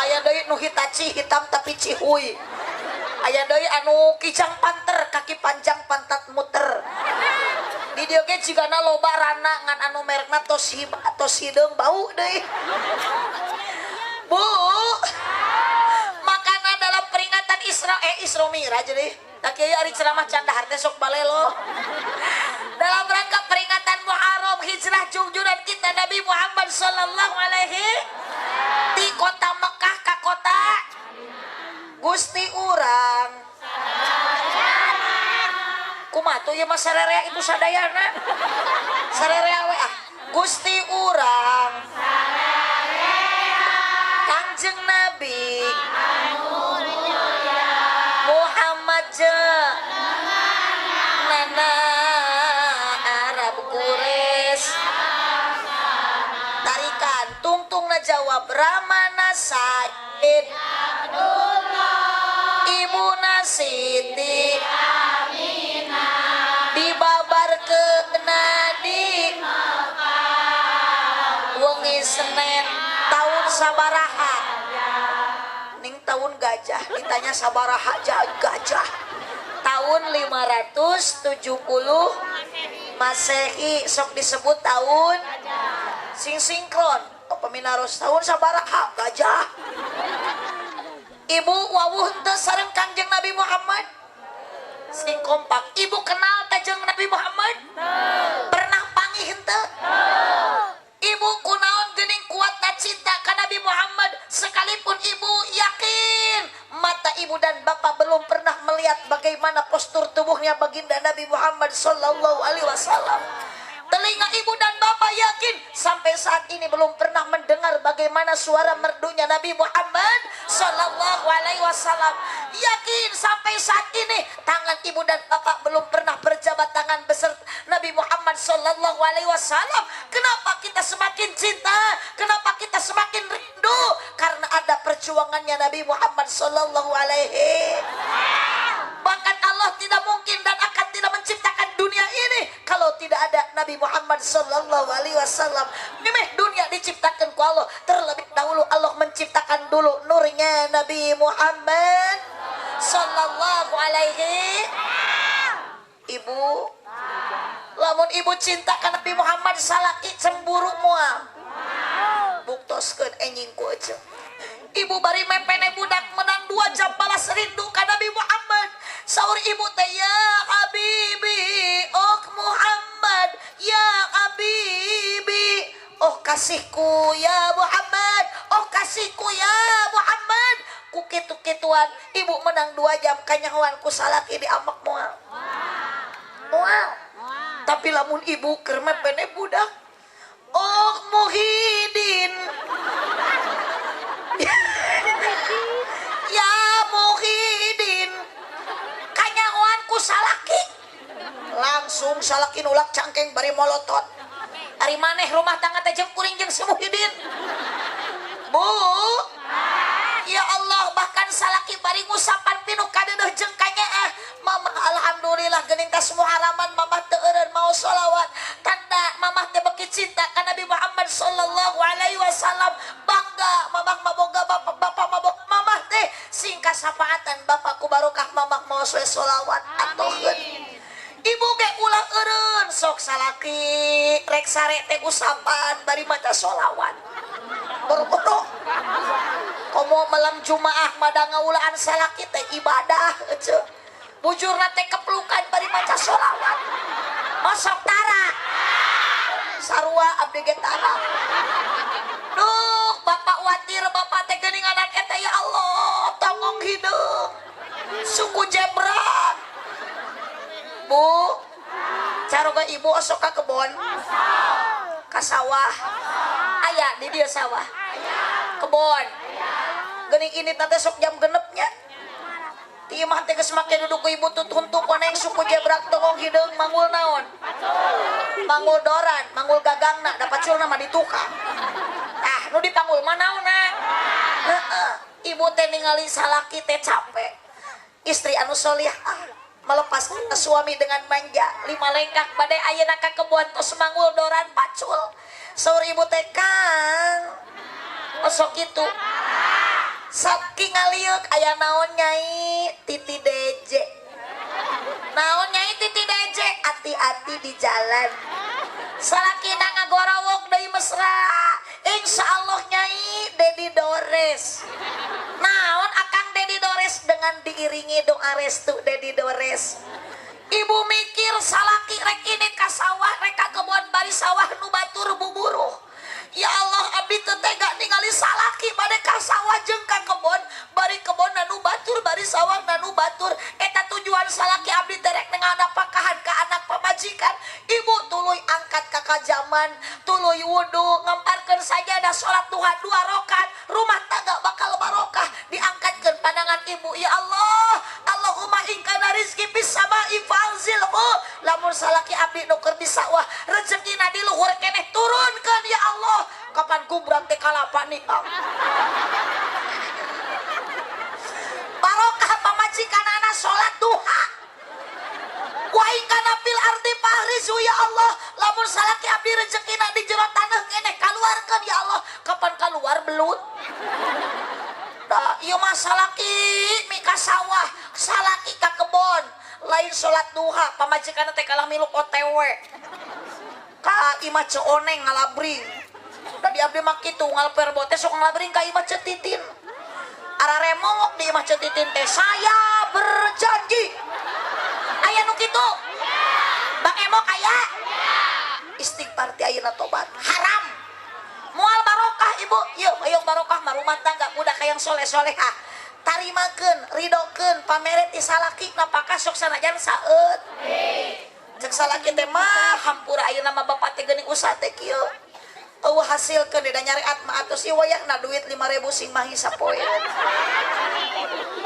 Aya deui nu Hitachi hitam tapi cihuy. Aya deui anu kijang panter, kaki panjang pantat muter. Di dieu ge jigana loba rana ngan anu merekna tos hiba tos hideung bau deui. Bu, makana dalam peringatan Isra Isra Mi'raj deui. Tak kieu ari ceramah candahar teh sok balelo. Dalam rangka peringatan Muharram hijrah jungjuran kita Nabi Muhammad sallallahu alaihi di kota Mekah ka kota Gusti urang. Kumaha tuh ieu mah sarerea itu sadayana. Sarerea we ah. Gusti urang. Kangjeng Nabi Muhammad jeung Nana Arab Quraisy. Tarikan tungtungna jawab Ramana Said Abdullah Ibuna Siti Aminah dibabarkeun di Mekah wengi Senin tahun sabaraha ning tahun gajah ditanya sabaraha gajah tahun 570 Masehi sok disebut tahun sing sinkron oh, peminaros tahun sabaraha gajah. Ibu wawuh henteu sareng Kangjeng Nabi Muhammad sing kompak. Ibu kenal teh jeung Nabi Muhammad? Pernah panggih henteu? Ibu kunaon geuning kuatna cinta ka Nabi Muhammad sekalipun ibu yakin mata ibu dan bapak belum pernah melihat bagaimana postur tubuhnya baginda Nabi Muhammad sallallahu alaihi wasallam. Telinga ibu dan bapak yakin sampai saat ini belum pernah mendengar bagaimana suara merdunya Nabi Muhammad sallallahu alaihi wasallam. Yakin sampai saat ini tangan ibu dan bapak belum pernah berjabat tangan beserta Nabi Muhammad sallallahu alaihi wasallam. Kenapa kita semakin cinta? Kenapa kita semakin rindu? Karena ada perjuangannya Nabi Muhammad sallallahu alaihi. Bahkan Allah tidak mungkin dan akan tidak menciptakan dunia ini kalau tidak ada Nabi Muhammad sallallahu alaihi wasallam. Memeh dunia diciptakan ku Allah, terlebih dahulu Allah menciptakan dulu nurnya Nabi Muhammad sallallahu alaihi. Ibu, lamun ibu cinta ka Nabi Muhammad salaki cemburu moal. Buktoskeun enjing ku ece. Ibu bari mepene budak menang 2 jam balas rindu ka Nabi Muhammad. Saur ibu teh ya habibi, oh Muhammad, ya habibi, oh kasihku ya Muhammad, oh kasihku ya Muhammad. Ku kitu-kituan ibu menang 2 jam kanyahoan ku salaki di amak moal. Moal. Tapi lamun ibu keur mepene budak, oh Muhyiddin. Ya Muhyiddin, kanyahoan ku salaki. Langsung salaki nulak cangkeng bari molotot. Ari maneh rumah tangga teh jeung kuring jeung si Muhyiddin. Bu, ya Allah, bahkan salaki bari ngusapan pinuh kadeudeuh jeung kanyaah. Mamah alhamdulillah geuning tas muharaman mamah teu eureun mau sholawat. Tanda mamah teh beuki cinta ka Nabi Muhammad sallallahu alaihi wasallam. Bangga mamah maboga bapak, bapak mabok mamah teh sing kasapaatan bapak ku barokah mamah mau sholawat atuhkeun. Ibu ge ulah eureun sok salaki rek sare teh usapan bari maca sholawat. Boro-boro komo malam Jumaah mada ngaulaan salaki teh ibadah ece. Bujurna teh kepelukan bari maca sholawat. Osok tara. Sarua abdi ge tara. Duh, bapak watir bapak teh geuning anak eta ya Allah, tongong hideung. Suku jebrak. Bu, caroga ibu osok ka kebon? Ka sawah? Aya di dieu sawah? Kebon? Geuning ini teh sok jam genepnya. Ti imah teh geus make duduk ku ibu tutuntuk koneng suku jebrak tongong hideung manggul naon? Manggul doran, manggul gagangna, da paculna mah di tukang. Tah, nu dipanggul mah naonna? Heeh. Ibu teh ningali salaki teh capek. Istri anu solihah melepas suami dengan manja, lima lengkah bade ayeuna ka kebon tos manggul doran pacul. Saur ibu teh Kang. Osok kitu. Saking ngaliuk aya naon nyai titi DJ. Naon nyai titi DJ, hati-hati di jalan. Salakina ngagorawok deui mesra. Insyaallah nyai Dedi Dores. Naon akang Dedi Dores dengan diiringi doa restu Dedi Dores. Ibu mikir salaki rek ini ka sawah rek ka kebon bari sawah nu batur buburuh. Ya Allah abdi teu tega ningali salaki bade ka sawah jeung ka kebon bari kebon nu batur bari sawah nu batur. Eta tujuan salaki abdi teh rek nganapakahan ka anak pamajikan. Ibu tuluy angkat ka kajaman, tuluy wudu, ngemparkeun sajadah salat duha 2 rakaat, rumah tangga bakal barokah. Diangkatkeun pandangan ibu, ya Allah, Allahumma in kana rizki fis sama'i fanzilhu. Lamun salaki abdi nu keur di sawah, rezekina di luhur keneh turunkeun ya Allah. Kapan gubrak teh kalapa nih? Barokah pamajikanana salat duha. Wa in kana fil ardi fahrizu ya Allah. Lamun salaki abdi rezekina di jero taneuh keneh kaluarkeun ya Allah. Kapan kaluar belut? Da ieu mah salaki mika sawah, salaki ka kebon, lain salat duha, pamajikanna teh kalah milu OTW. Ka imah Ceu Oneng ngalabring. Da di abdi mah kitu ngalper bote sok ngalabring ka imah Ceu Titin. Araremongok di imah Ceu Titin teh saya berjanji. Aya nu kitu? Bang Emok aya? Istighfar ti ayeuna tobat. Haram. Moal barokah ibu. Ieu hoyong barokah mah rumah tangga budak hayang soleh-solehah. Tarimakeun, ridokeun, pamere ti salaki napakah sok sanajan saeut. Cek salaki teh mah hampura ayeuna mah bapak teh geuning usaha teh kieu. Eueuh hasilkeun da nyareat mah atuh si wayahna duit 5.000 sing mahi sapoe.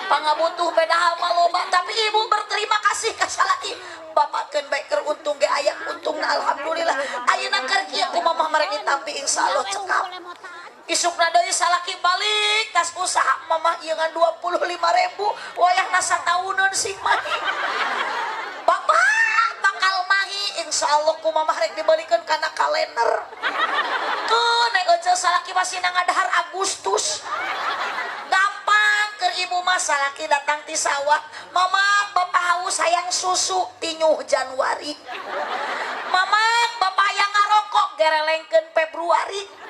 Pangabutuh beda mah loba tapi ibu berterima kasih ka salaki. Bapak keun bae keur untung ge aya untungna alhamdulillah. Ayeuna keur kieu kumaha mah rek ditampi insyaallah cekap. Isukna deui salaki balik tas usaha mamah ieu ngan 25.000 wayahna satauneun sing mahi. Bapak bakal mahi insyaallah kumamah rek dibalikeun kana kalender. Keun naik euceu salaki masih ngadahar Agustus. Gampang keur ibu mah salaki datang ti sawah, mama bapak haus hayang susu tinyuh Januari. Mama bapak hayang ngarokok gerelengkeun Februari.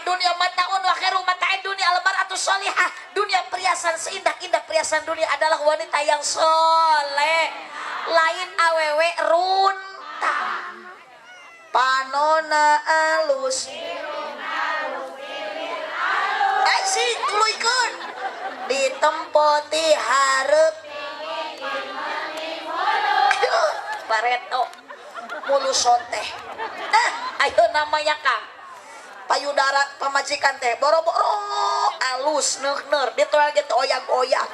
Dunia mataun wa khairu mata'id dunia al-mar'atu sholihah. Dunia perhiasan seindah-indah perhiasan dunia adalah wanita yang soleh. Lain awewe runta. Panona alus. Asik tuluykeun. Ditempo ti hareup. Bareto mulu sonteh. Nah, ayo namanya Kang. Payudara pamajikan teh boro-boro alus neuh-neuh ditoel ge oyag-oyag.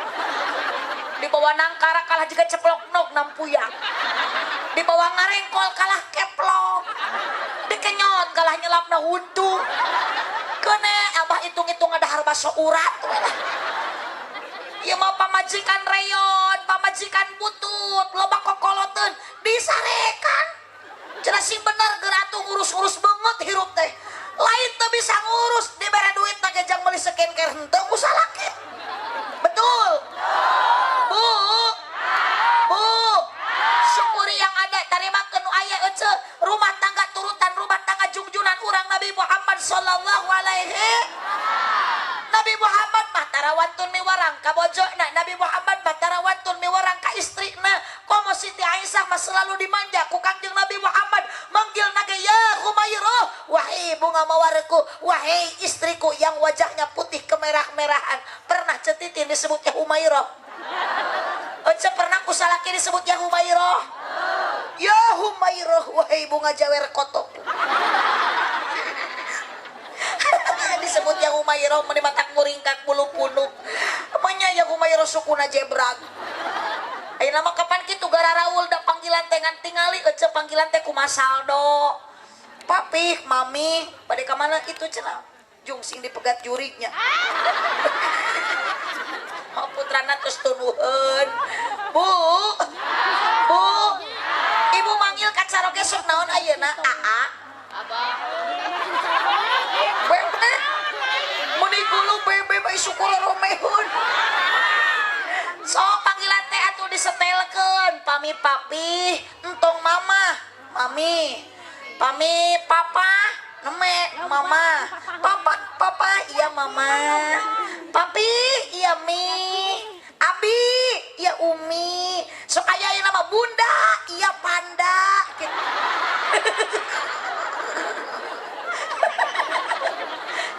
Di bawah nangkara kalah juga ceplok nog nampuyang. Di bawah ngarengkol kalah keplok. Dikenyot kalah nyelapna huntu. Kene abah hitung-hitung ada bakso urat we lah. Ieu mah pamajikan reyon, pamajikan butut, loba kokoloteun, disarekan. Cenah sing bener geura atuh ngurus-ngurus beungeut hirup teh. Lain teu bisa ngurus, dibere duit teh jang meuli skincare henteu ku salaki. Betul. Bu. Bu. Syukuri yang ada, tarimakeun nu aya ece. Rumah tangga turutan, rumah tangga jungjunan urang Nabi Muhammad sallallahu alaihi. Nabi Muhammad mah tarawantun miwarang ka bojona, Nabi Muhammad mah tarawantun miwarang ka istrina. Komo Siti Aisyah mah selalu dimanja ku Kangjeng Nabi Muhammad, manggilna ge ya Humairah, wahai bunga mawarku, wahai istriku yang wajahnya putih kemerah-merahan. Pernah Cetitin disebutnya Humairah? Ece pernah ku salaki disebutnya Humairah? Ya Humairah, wahai bunga jawer kotok. Disebutnya Humairah. Humairah meuni matak muringkak bulu punuk. Manya ya Humairah sukuna jebrag. Ayeuna mah kapan kitu gararaul da panggilan teh ngan tingali ece panggilan teh kumaha saldo. Papih, mami, bade ka mana itu cenah. Jungsing dipegat jurignya. Oh, putrana terus tunuheun. Bu. Bu. Ibu manggil ka caroge sok naon ayeuna? Aa. Abah. Bebe. Meuni gulu bebe bae syukur romeun. Sok panggilan teh atuh disetelkeun, pami papi, entong mama, mami. Pami papa, neme mama. Papa, papa, iya mama. Papi, iya mi. Abi, iya umi. Sok aya ayeuna mah bunda, iya panda. Gitu.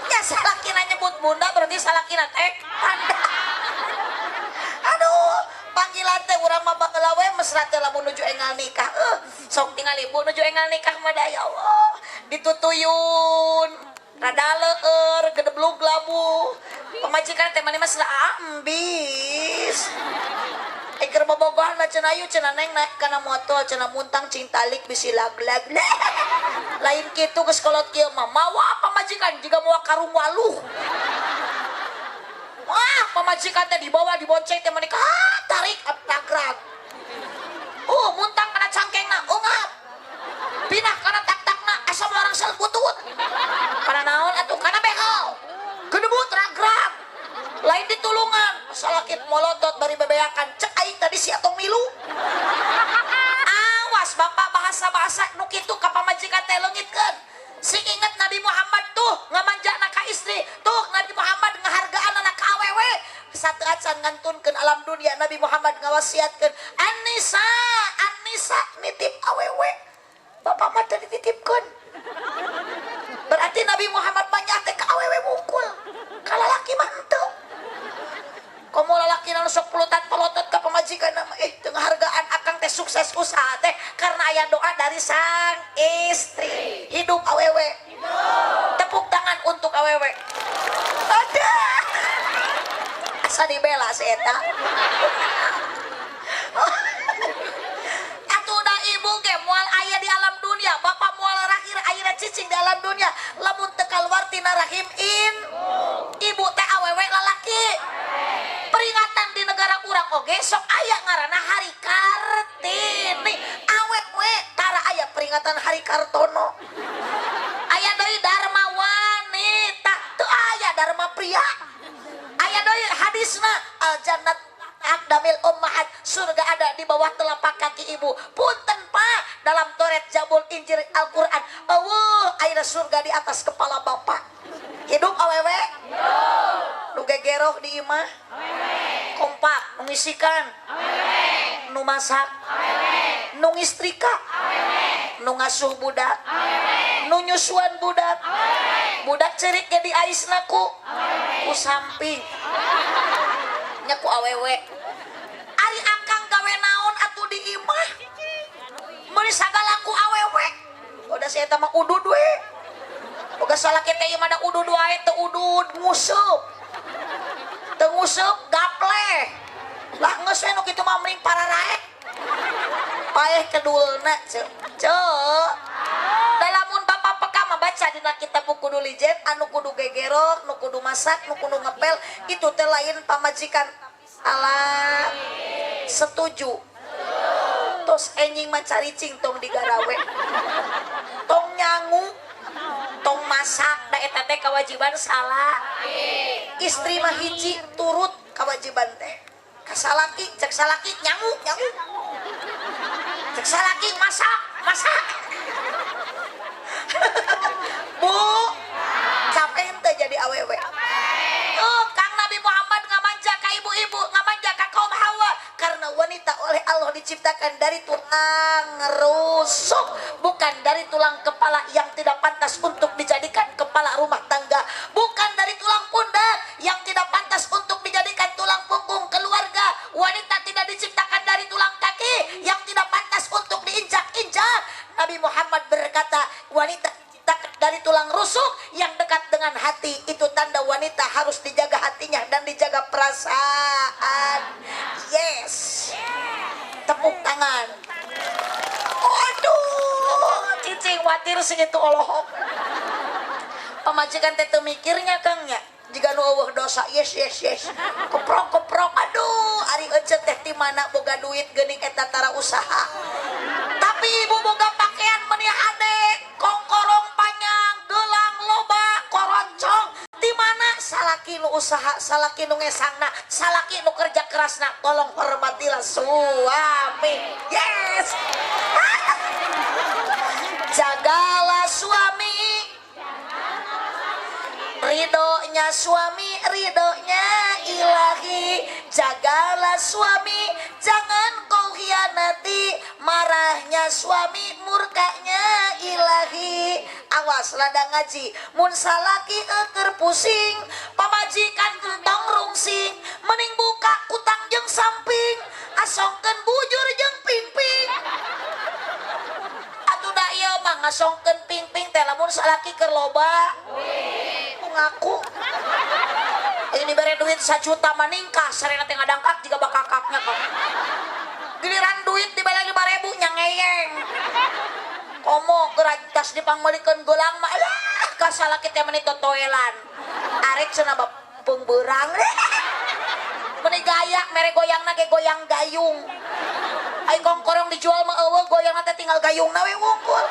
Ya salakina nyebut bunda berarti salakina teh panda. Aduh, panggilan teh urang mah baheula we mesra teh lamun nuju enggal nikah. Sok tingali bu nuju enggal nikah mah da ya Allah. Ditutuyun, rada leueur, gedeblug labuh. Pamajikan teh mani mesra ambis. Keur bobogohan mah cenah ayu cenah neng naik kana motor cenah muntang cing talik bisi lag-lag. Lain kitu geus kolot kieu mah mawa pamajikan jiga mawa karung waluh. Wah, pamajikan teh dibawa dibonceng teh menikah tarik tagrag. Oh, muntang kana cangkengna, ungap. Pinah kana tak-takna asa orang sel butut. Kana naon atuh kana behel. Gedebut ragrag. Lain ditulungan, salakit molotot bari bebeakan. Cek aing tadi si atong milu. Awas bapak bahasa-bahasa nu kitu ka pamajikan teh leungitkeun. Sing inget Nabi Muhammad tuh ngamanjana ka istri, tuh Nabi Muhammad ngahargaan anak ka awewe. Satu acan ngantunkeun alam dunia Nabi Muhammad ngawasiatkeun An-Nisa, An-Nisa nitip awewe. Bapak mah teu dititipkeun. Berarti Nabi Muhammad mah teh ka awewe mungkul. Ka lalaki mah henteu. Komo lalaki nu sok pelotot-pelotot ka pamajikan mah teu ngahargaan akang teh sukses usaha teh karena aya doa dari sang istri. Hidup awewe. Hidup. Tepuk tangan untuk awewe. Ada. Asa dibela si eta. Atuh da ibu ge moal aya di alam dunia, bapak moal lahir ayeuna cicing di alam dunia. Lamun teu kaluar tina rahim in ibu teh awewe lalaki. Peringatan di negara urang oge sok aya ngaranna Hari Kartini. Awewe tara aya peringatan Hari Kartono. Aya deui Dharma Wanita, teu aya Dharma Pria. Aya deui hadisna al jannat aqdamil ummahat, surga ada di bawah telapak kaki ibu. Punten Pak, dalam Taurat, Zabur, Injil, Al-Qur'an eueuh aya surga di atas kepala bapak. Hidup awewe? Hidup. Nu gegeroh di imah? Awewe. Kompak, nu ngisikan? Awewe. Nu masak? Awewe. Nu ngistrika? Awewe. Nu ngasuh budak? Awewe. Nu nyusuan budak? Awewe. Budak cerik ge diaisna ku? Awewe. Ku samping. Nya ku awewe. Ari akang gawe naon atuh di imah? Meuni sagala ku awewe. Udah si eta mah udud we. Boga salaki teh ieu mah da udud wae teu udud nguseup. Teu nguseup gapleh. Lah geus we nu kitu mah mending pararae. Paeh kedulna ceu. Ceu. Da lamun bapak peka mah baca dina kitab buku Kudu Lijen anu kudu gegerok, nu kudu masak, nu kudu ngepel itu teh lain pamajikan salah. Setuju. Tos enjing mah caricing tong digarawe. Tong nyangu, tong masak da eta teh kewajiban salah. Istri mah hiji turut kewajiban teh. Ka salaki, cek salaki nyangu, nyangu. Cek salaki masak, masak. Bu, capek henteu jadi awewe. Oh, Kang Nabi Muhammad ngamanja ka ibu-ibu, ngamanja ka kaum Hawa karena wanita oleh Allah diciptakan dari tulang rusuk, bukan dari tulang kepala yang tidak pantas untuk dijadikan kepala rumah tangga, bukan dari tulang pundak yang tidak pantas untuk dijadikan tulang punggung keluarga. Wanita tidak diciptakan dari tulang kaki yang tidak pantas untuk diinjak-injak. Nabi Muhammad berkata, wanita diciptakan dari tulang rusuk. masuk yang dekat dengan hati. Itu tanda wanita harus dijaga hatinya dan dijaga perasaan. Yes, tepuk tangan. Aduh, cicing watir segitu olohok. Pamajikan teh teu mikirnya, Kang, nya. Jiga nu euweuh dosa. Yes, yes, yes. Keprok keprok. Aduh, ari ece teh ti mana boga duit geuning, eta tara usaha. Tapi ibu boga pakaian meni hade, kongkorong panjang, gelang loba, koroncong. Di mana salaki nu usaha, salaki nu ngesangna, salaki nu kerja kerasna? Tolong hormatilah suami. Yes. Jagalah suami. Ridhonya suami, ridhonya ilahi. Jagalah suami, jangan kau hianati. Marahnya suami, murkanya ilahi. Awas ladang ngaji, mun salaki eker pusing, pamajikan entong rungsing, mending buka kutang jeung samping, asongkeun bujur jeung pingping. Atuh da ieu mah ngasongkeun pingping teh lamun salaki keur loba ngaku. Ini bere duit 1 juta maningkah sarena teh ngadangkak jiga bakakaknya kok. Giliran duit dibere 5.000 nya ngeyeng. Komo keur tas dipangmeulikeun gelang mah, alah, ka salaki teh meni totoelan. Arek cenah beung beurang. Meni gaya mere goyangna ge goyang gayung. Ai kongkorong dijual mah euweuh goyangna teh, tinggal gayungna we wungkul.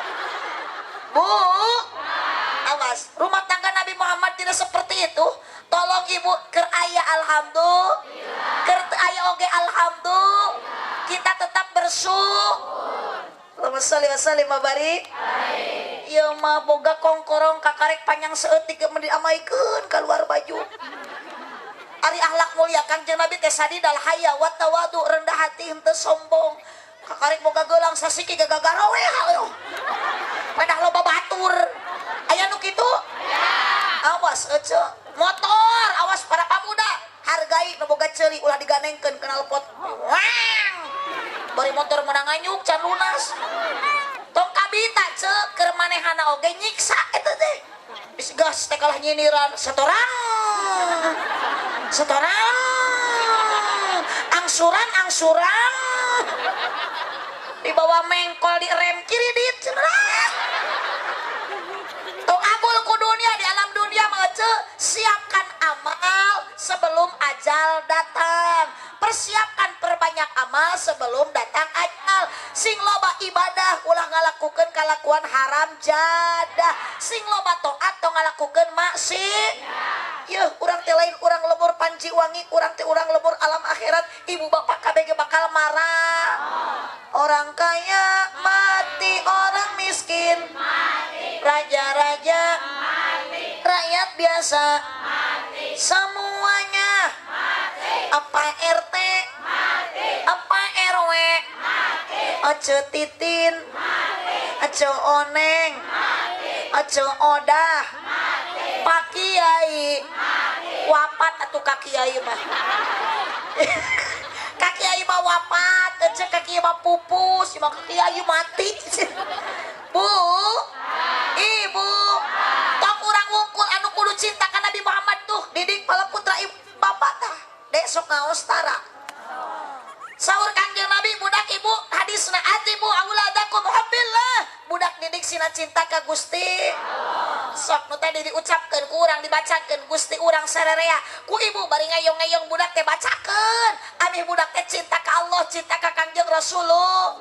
Bu, awas, rumah tangga Nabi Muhammad tidak seperti itu. Tolong ibu, keur aya alhamdulillah, keur teu aya oge alhamdulillah. Kita tetap bersyukur. Allahumma sholli wa sallim wa barik. Ieu mah boga kongkorong kakarek panjang saeutik mun diamaikeun keluar baju. Ari akhlak mulia Kangjeng Nabi teh sadidal haya wa tawadu, rendah hati, henteu sombong. Kakarek boga gelang sasiki gagagarowe hayo. Pedah loba batur. Aya nu kitu? Awas ece. Motor, awas para pemuda. Hargai nu boga ceuli, ulah digandengkeun knalpot. Wang. Bari motor menang nganyuk can lunas. Tong kabita ce, keur manehana oge nyiksa eta teh. Geus gas teh kalah nyindiran setoran. Setoran. Angsuran, angsuran. Dibawa mengkol di rem kiri dit cenah. Tong agul ku dunia. Di alam dunia mah ece, siapkan amal sebelum ajal datang. Persiapkan, perbanyak amal sebelum datang ajal. Sing loba ibadah, ulah ngalakukeun kalakuan haram jadah. Sing loba taat, tong ngalakukeun maksiat. Yeuh, urang teh lain urang lembur Panji Wangi, urang teh urang lembur alam akhirat. Ibu bapak KBG bakal marah. Orang kaya mati, orang miskin mati, raja-raja mati, rakyat biasa mati, semuanya mati. Apa RT mati, apa RW mati, Oce Titin mati, Oce Oneng mati, Oce Odah mati, Pak Kiai mati. Wapat atuh ka kiai mah. Ka kiai mah wapat, ece ka kiai mah pupus, mah ka kiai mati. Bu, ibu, tong urang wungkul anu kudu cinta ka Nabi Muhammad tuh didik para putra ibu bapak tah. Dek, sok ngaos tara? Saur Kangjeng Nabi, budak ibu, hadisna, "Addibu auladakum hubbillah." Budak didik sina cinta ka Gusti. Sok nu tadi diucapkeun ku urang, dibacakeun Gusti urang sarerea ku ibu bari ngayong-ngayong budak teh, bacakeun amih budak teh cinta ka Allah, cinta ka Kangjeng Rasulullah.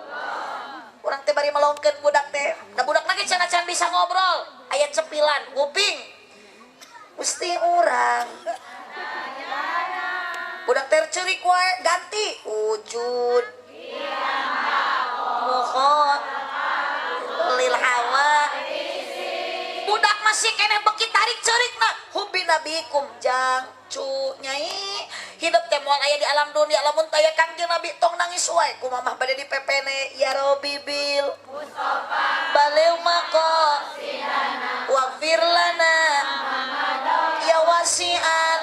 Urang teh bari melongkeun budak teh. Da budak lagi cenah can bisa ngobrol, aya cepilan nguping Gusti urang. Budak teh ceurik wae, ganti wujud mukhot lil hawa. Budak masih keneh beki tarik ceurik na hubbi nabikum jang cu nyai. Hidup teh moal aya di alam dunia lamun taya Kangjeng Nabi. Tong nangis wae, ku mamah bade di pepene. Ya Robbi bil baligh maqo waghfir lana ya wasi'al.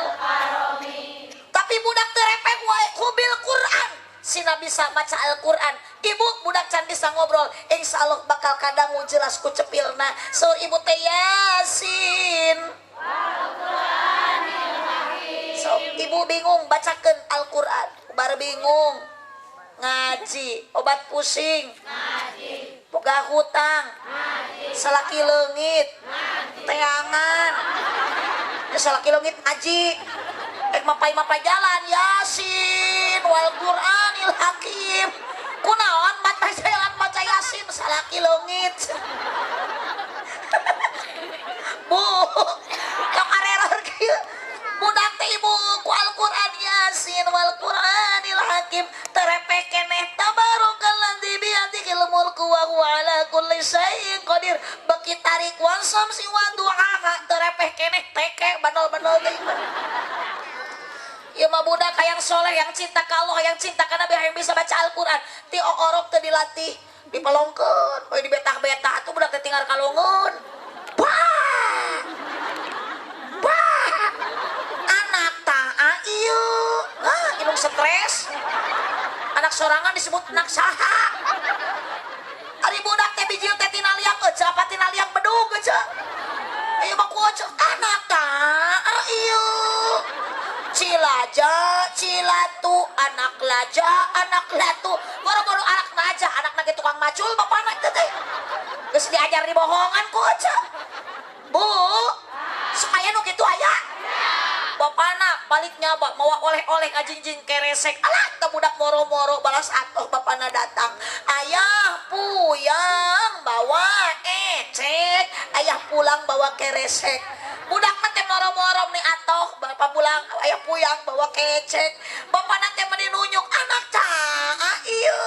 Tapi budak teh repek wae, hubil Quran, sina bisa maca Al-Quran. Ibu budak can bisa ngobrol, insya Allah bakal kadangu jelas ku cepilna. Saur ibu teh Yasin. So, ibu bingung bacakeun Al-Qur'an, bar bingung ngaji, obat pusing, ngaji, boga hutang, ngaji, salaki leungit, ngaji, teangan, ya salaki leungit ngaji, rek mapai-mapai jalan Yasin wal Qur'anil Hakim. Kunaon mapai jalan maca Yasin salaki leungit. Bu, tong areror kieu. Budak teh ibu ku Al-Qur'an Yasin wal Qur'anil Hakim terepeh keneh tabarakalladzi biyadihil mulku wa huwa ala kulli syai'in qadir beki tarik wasamsi wa duhaha terepeh keneh teke banol-banol teh. Ieu mah budak hayang soleh, yang cinta ka Allah, yang cinta ka Nabi, yang bisa baca Al-Qur'an. Ti orok teu dilatih, dipelongkeun, we dibetah-betah atuh budak teh tinggal kalongeun. Bah! Bah! Anak taa ieu. Ah, indung stres. Anak sorangan disebut anak saha. Ari budak teh bijil teh tina liang euceu apa tina liang bedug euceu. Ieu mah ku euceu anak taa ieu. Cilaja, cilatu, anak laja, anak latu. Boro-boro anak laja, anak lagi tukang macul bapana teh teh. Geus diajar dibohongan ku euceu. Bu, supaya nu kitu aya. Bapana balik nyaba mawa oleh-oleh ngajingjing keresek. Alah, teu budak moro-moro balas atoh bapana datang. Ayah puyang bawa ecek, ayah pulang bawa keresek. Budak mah teh moro-moro nih atoh, bapak pulang ayah puyang bawa kecek. Bapana teh meni nunyuk anak caa ieu.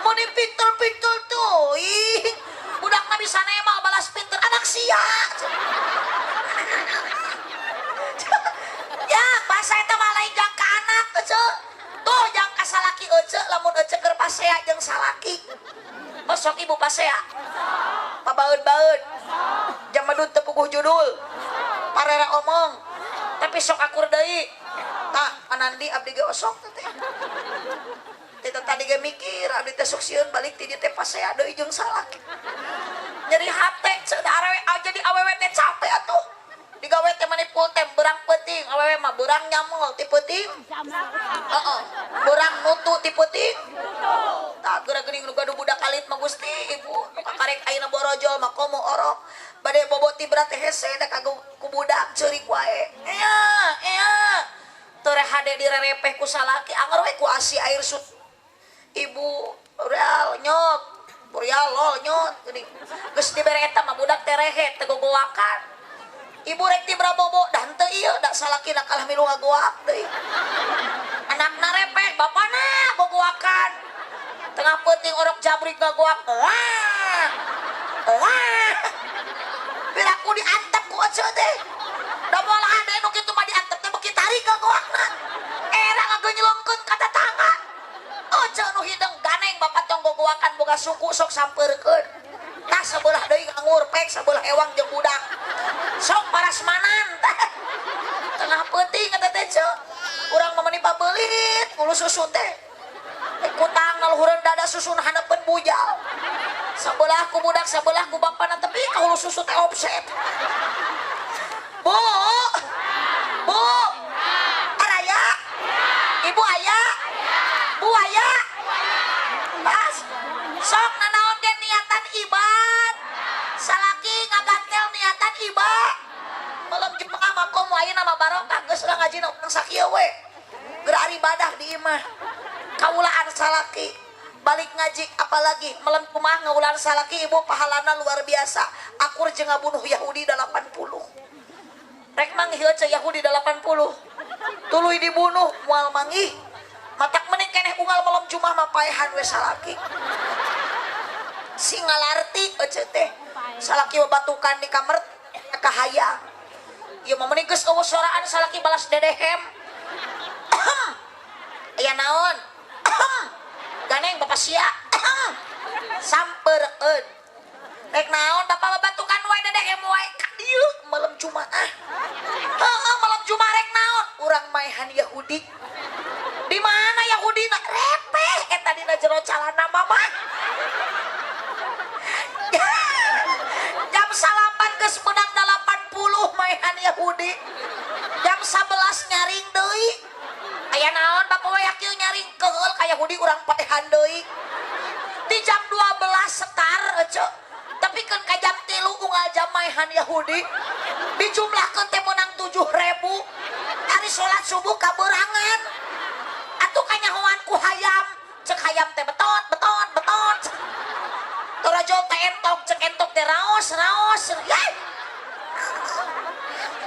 Meni pintel-pintel teuing. Budak mah bisa nemal balas pinter anak sia. Ya, bahasa eta mah lain jangka anak ece. Tuh jangka salaki ece lamun ece keur pasea jeung salaki. Osok ibu pasea. Pabaeun-baeun. Jamadun teu puguh judul. Parera omong. Tapi sok akur deui. Tah, anandi abdi ge osok teh. Teh tadi ge mikir abdi teh sok sieun balik ti dieu teh pasea deui jeung salaki. Nyeri hate cenah arewe jadi awewe teh capek atuh. Digawe teh mani full time berang peuting, awewe mah berang nyamel ti peuting. Heeh, berang nutu ti peuting. Tah geura geuning nu gaduh budak alit mah Gusti ibu, nu kakarek ayeuna borojol mah komo orok. Bade bobo ti berat teh hese da kagu ku budak ceurik wae. Ea, ea. Teu hade direrepeh ku salaki, anger we ku asi air sut. Ibu real nyot, real lol nyot geuning. Geus dibere eta mah budak teh rehe teu gogoakan. Ibu rek tibra bobo dah henteu ieu da salakina kalah milu ngagoak deui. Anakna repeh, bapana gogoakan. Tengah peuting orok jabrik ngagoak. Wah. Wah. Piraku diantep ku eceu teh. Da moal ade nu kitu mah diantep teh beuki tarik ngagoakna. Era ngagenyelongkeun ka tetangga. Eceu nu hideung ganeng bapak tong gogoakan boga suku sok sampeurkeun. Tah sebelah deui nganggur pek sebelah ewang jeung budak. Sok parasmanan tah. Tengah peuting eta teh ceu. Urang mah meni pabeulit ngulu susu teh. Kutang ngaluhureun dada susun haneupeun bujal. Sebelah ku budak sebelah ku bapana tepi ka hulu susu teh offset. Bu. Bu. Araya. Ibu aya. Bu aya. Pas. Sok nanaon ge niatan ibad. Salaki ngagantel niatan ibad. Malam Jumat mah komo ayeuna mah barokah geus urang ngajina urang sakieu we. Geura ibadah di imah. Kaulaan salaki balik ngaji apalagi malam Jumat ngaulaan salaki ibu pahalana luar biasa. Akur jeung ngabunuh Yahudi 80. Rek manggih euceu Yahudi 80. Tuluy dibunuh moal manggih. Matak mending keneh unggal malam Jumat mah paehan we salaki. Si ngalarti euceu teh. Salaki batukan di kamar kahayang. Ieu mah mending geus eueuh soraan salaki balas dedehem. Aya naon? Ganeng bapak sia. Sampeurkeun. Rek naon bapak babatukan wae dedehem wae ka dieu malam Jumaah. Heeh, malam Jumaah rek naon? Urang maehan Yahudi. Di mana Yahudi na repeh eta dina jero calana. mah. Jam 9 geus meunang 80 maehan Yahudi. Jam 11 nyaring deui. Aya naon bapak we kieu nyaring keheul ka Yahudi urang paehan deui. Di jam 12 setar ece. Tapi kan ka jam 3 unggal jam maehan Yahudi. Dijumlahkeun teh meunang 7.000. Ari salat subuh kaberangan. Atuh kanyahoan ku hayam. Cek hayam teh betot betot betot. Torajol teh entok, cek entok teh raos raos. Yai.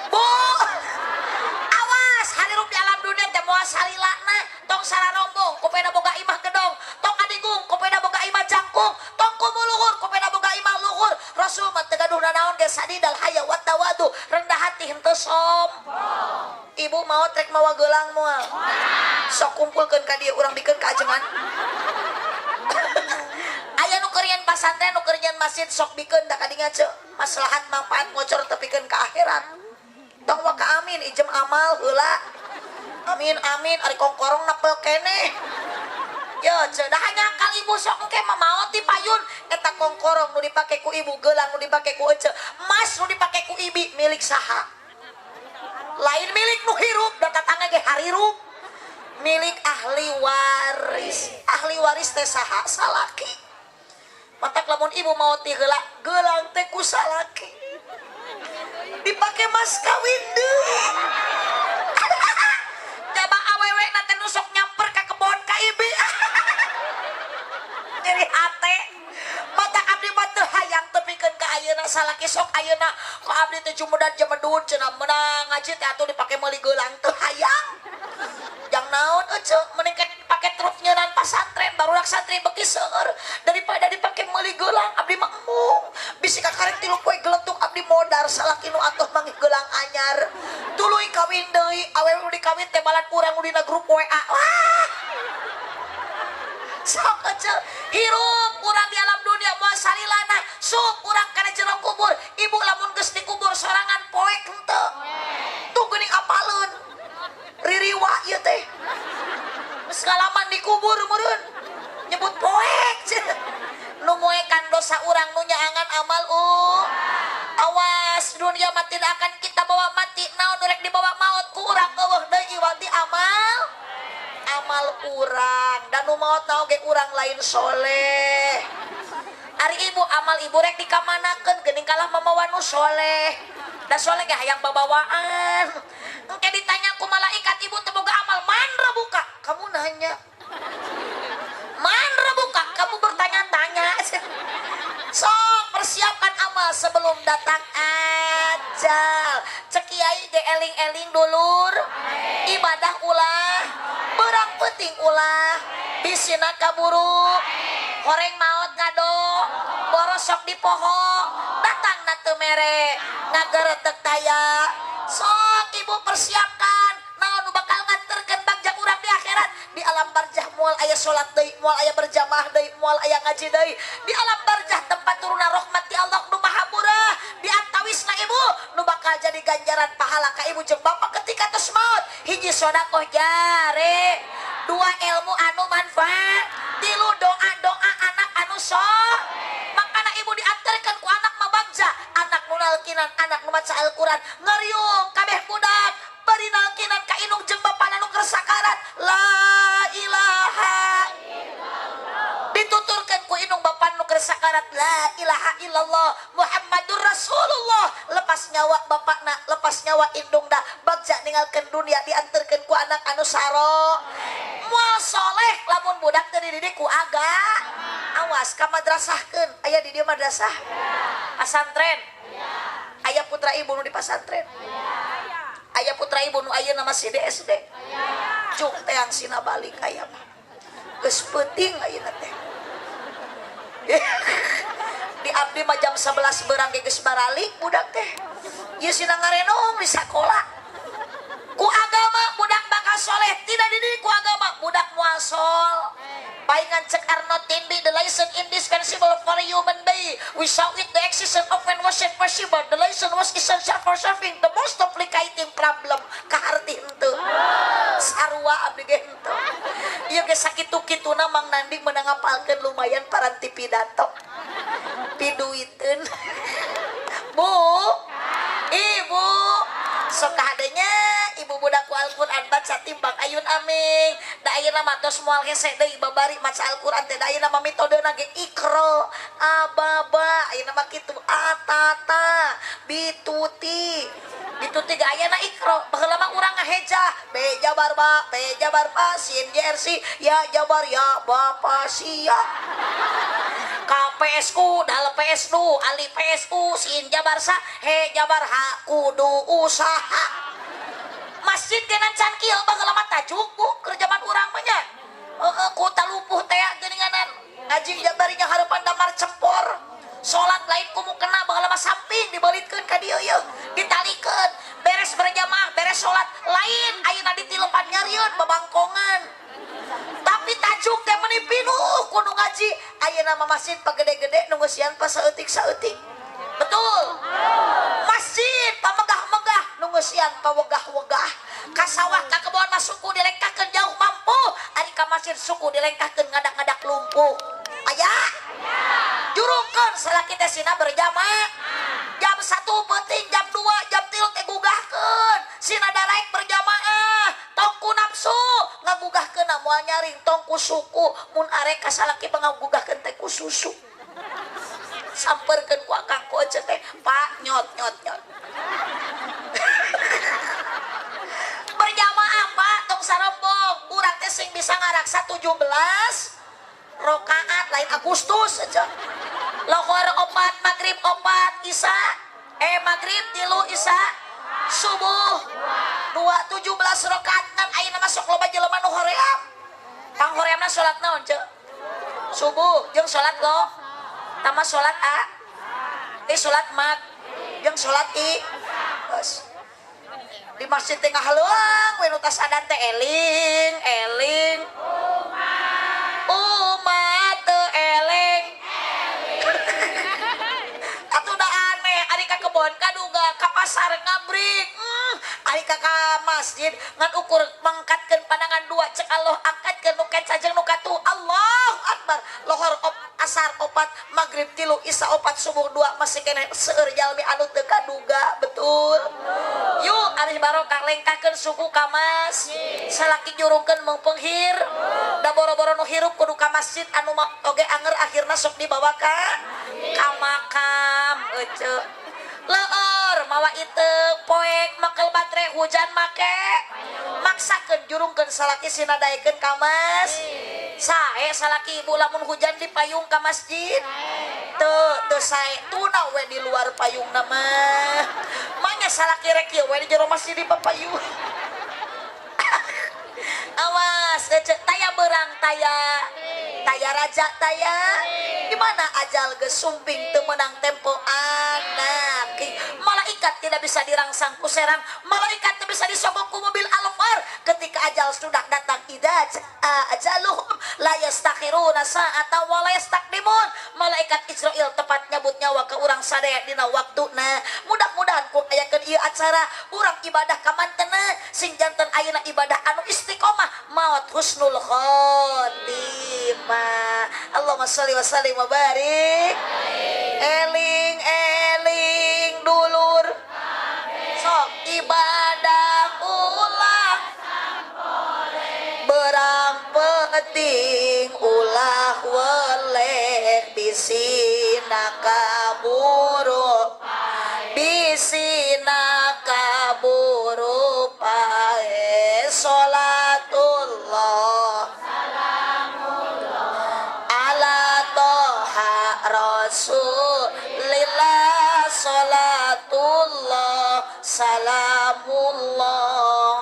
Bu, awas harirup di alam dunia teh moal salilana, tong sararombong kupeda boga imah gedong, tong adigung kupeda boga imah jangkung, tong kumuluhur kupeda boga imah luhur. Rasul mah teu gaduh nanaon ge sadidal haya wa tawadu, rendah hati henteu sombong. Ibu mau trek mawa gelang moal. Sok kumpulkeun ka dieu urang bikeun ka ajengan. Aya nu keur nyeun pasantren, nu keur nyeun masjid sok bikeun da kadinya ceu. Maslahat manfaat ngocor tepikeun ka akhirat. Tong waka amin ijem amal heula. Amin amin ari kongkorong napel keneh. Yo ceu dah nyakal ibu sok engke mah maot di payun eta kongkorong nu dipake ku ibu, gelang nu dipake ku ece, emas nu dipake ku ibi milik saha? Lain milik nu hirup da tatangga ge harirup. Milik ahli waris. Ahli waris teh saha? Salaki. Matak lamun ibu maot di heula, gelang teh ku salaki. Dipake mas kawin deui. Jaba awewe na teh nu sok nyamper ka kebon ka ibi. Nyeri hate. Matak abdi mah teu hayang tepikeun ka ayeuna salaki sok ayeuna ku abdi teh jumudan jemedun cenah meunang ngaji teh atuh dipake meuli gelang teu hayang. Jang naon ece mending pake truk nyeunan pasantren barudak santri beuki seueur daripada dipake meuli gelang abdi mah embung. Bisi kakarek 3 poe geletuk abdi modar salaki nu atuh manggih gelang anyar. Tuluy kawin deui awewe nu dikawin teh balan urang nu dina grup WA. Wah. Sok ece hirup urang di alam dunia moal salilana sup urang kana jero kubur. Ibu lamun geus dikubur sorangan poek henteu. Tuh geuning apaleun. Ririwa ieu teh. Geus ngalaman dikubur meureun. Nyebut poek. Nu moekan dosa urang nu nyaangan amal Awas dunia mah tidak akan kita bawa mati. Naon nu rek dibawa maot ku urang eueuh deui iwati amal. Amal urang dan nu maot naon ge urang lain soleh. Ari ibu amal ibu rek dikamanakeun geuning kalah mamawa nu soleh. Da soleh ge hayang babawaan. Engke ditanya ku malaikat ibu teu boga amal, man rebuka? Kamu nanya. Man rebuka? Kamu bertanya-tanya. Sok persiapkan amal sebelum datang ajal. Cek kiai ge eling-eling dulur. Ibadah ulah, berang penting ulah, bisina kaburu, horeng maot ngado, borosok di poho, datang na teu mere, ngageretek taya. Sok ibu persiapkan naon nu bakal nganterkeun bagja urang di akhirat. Di alam barjah moal aya salat deui, moal aya berjamaah deui, moal aya ngaji deui. Di alam barjah tempat turunna rahmat ti Allah nu maha murah. Di antawisna ibu nu bakal jadi ganjaran pahala ka ibu jeung bapak ketika tos maot. Hiji sedekah jare, dua ilmu anu manfaat, tilu doa-doa anak anu sok. Makana ibu diantarkan ku anak mah bagja, anak nu nalkinan, anak nu maca Al-Qur'an, ngeriung kabeh budak, bari nalkinan ka indung jeung bapana nu keur sakarat. La ilaha illallah. Dituturkeun ku indung bapana nu keur sakarat, la ilaha illallah Muhammadur Rasulullah. Lepas nyawa bapakna, lepas nyawa indungna, bagja ninggalkeun dunia diantarkeun ku anak anu saro. Moal soleh lamun budak teu dididik ku aga. Awas ka madrasahkeun, aya di dieu madrasah. Pasantren. Aya putra ibu nu di pasantren. Aya putra ibu nu ayeuna masih di SD. Cuk teang sina balik aya mah. Geus peuting ayeuna teh. Di abdi mah jam 11 berang ge geus baralik budak teh. Ieu sina ngarenong di sakola. Ku agama budak bakal soleh, tidak dididik ku agama budak moal sol. Paingan cek Arnold Toynbee, the lesson indispensable for human being. Without it, the existence of man was impossible. The lesson was essential for solving the most complicated problem. Kaharti henteu. Sarua abdi ge henteu. Ieu ge ge sakitu-kituna Mang Nandi meunang ngapalkeun lumayan paranti pidato. Piduiteun. Bu, ibu, sok kahadenya ibu budak ku Al-Qur'an baca timbang ayun aming. Da ayeuna mah tos moal hese deui babari maca Al-Qur'an teh da ayeuna mah metodena ge ikro, ababa, ayeuna mah kitu atata, bituti. Bituti ge ayeuna ikro, baheula mah urang ngahejah, B jabar ba, P jabar pa, sin JR si, ya jabar ya, bapa sia. KPSU, dal PSU, ali PSU, sin jabar sa, he jabar ha, kudu usaha. Masjid genan can kieu baheula mah tajuk bu, keur jaman urang mah nya. Heeh, ku talupuh tea geuninganan. Ngaji jabarinya hareupan damar cempor. Salat lain ku mukena baheula mah samping dibelitkeun ka dieu ieu, ditalikeun. Beres berjamaah, beres salat lain ayeuna ditilepan nyarieun babangkongan. Tapi tajuk teh meuni pinuh kudu ngaji. Ayeuna mah masjid pagede-gede nu ngeusian pa saeutik-saeutik. Betul. Masjid pamegah-megah nu ngeusian pawegah-wegah. Ka sawah ka kebon mah suku dilengkahkeun jauh mampu, ari ka masjid suku dilengkahkeun ngadak-ngadak lumpuh. Aya? Jurungkeun salaki teh sina berjamaah. Jam 1 penting, jam 2, jam 3 teh gugahkeun. Sina daraek berjamaah. Tong ku nafsu ngagugahkeun moal nyaring, tong ku suku mun arek ka salaki mangagugahkeun teh ku susu. Samperkeun ku akang ku ece teh, Pak nyot nyot nyot. Berjamaah Pak tong sarombong, urang teh sing bisa ngaraksa 17 rakaat lain Agustus aja. Lohor opat, maghrib opat, isya, maghrib tilu isya, subuh 2 17 rakaat kan ayeuna masuk loba jelema nu hoream. Pang horeamna salat naon ceu? Subuh jeung salat lo. Tama salat a. Salat mag jeung salat i. Geus. Di masjid teh ngahaleuang we nu tas adan teh eling, eling. Umat teu eleng. Atuh da aneh ari ka kebon kaduga ka pasar ngabrik. Ari ka masjid ngan ukur mangkatkeun pandangan dua cek Allah angkatkeun nu kenca jeung nu katuh. Allahu akbar. Lohor asar opat, maghrib tilu, isya opat, subuh dua masih keneh seueur jalmi anu teu kaduga, betul. Yuk ari barokah lengkahkeun suku ka masjid. Salaki jurungkeun meungpeung da boro-boro nu hirup kudu ka masjid anu oge anger akhirna sok dibawa ka makam ece. Leur mawa iteung poek makel batere hujan make maksakeun jurungkeun salaki sina daekeun ka masjid. Sae salaki ibu lamun hujan di payung ka masjid teu teu sae tuna we di luar payungna mah. Manya salaki rek ieu we di jero masjid di papayung. Awas ece taya berang taya taya raja taya gimana ajal geus sumping teu meunang tempo anak. Malaikat tidak bisa dirangsang ku serang, malaikat tidak bisa disogok ku mobil Alphard. Ketika ajal sudah datang, idza ajaluhum la yastakhiruna sa'atan wa la yastaqdimun. Malaikat Israil tepat nyabut nyawa ke urang sadaya dina waktuna. Mudah-mudahan ku ayakeun ieu acara urang ibadah ka mantena sing janten ayeuna ibadah anu istiqomah maut husnul khotimah. Allahumma sholli wa sallim wa barik. Eling eling dulur sok ibadah ulah berang penting ulah weleh bisina kaburu bisina kaburu pae salatullah salamullah ala toha rasulillah salatullah salamullah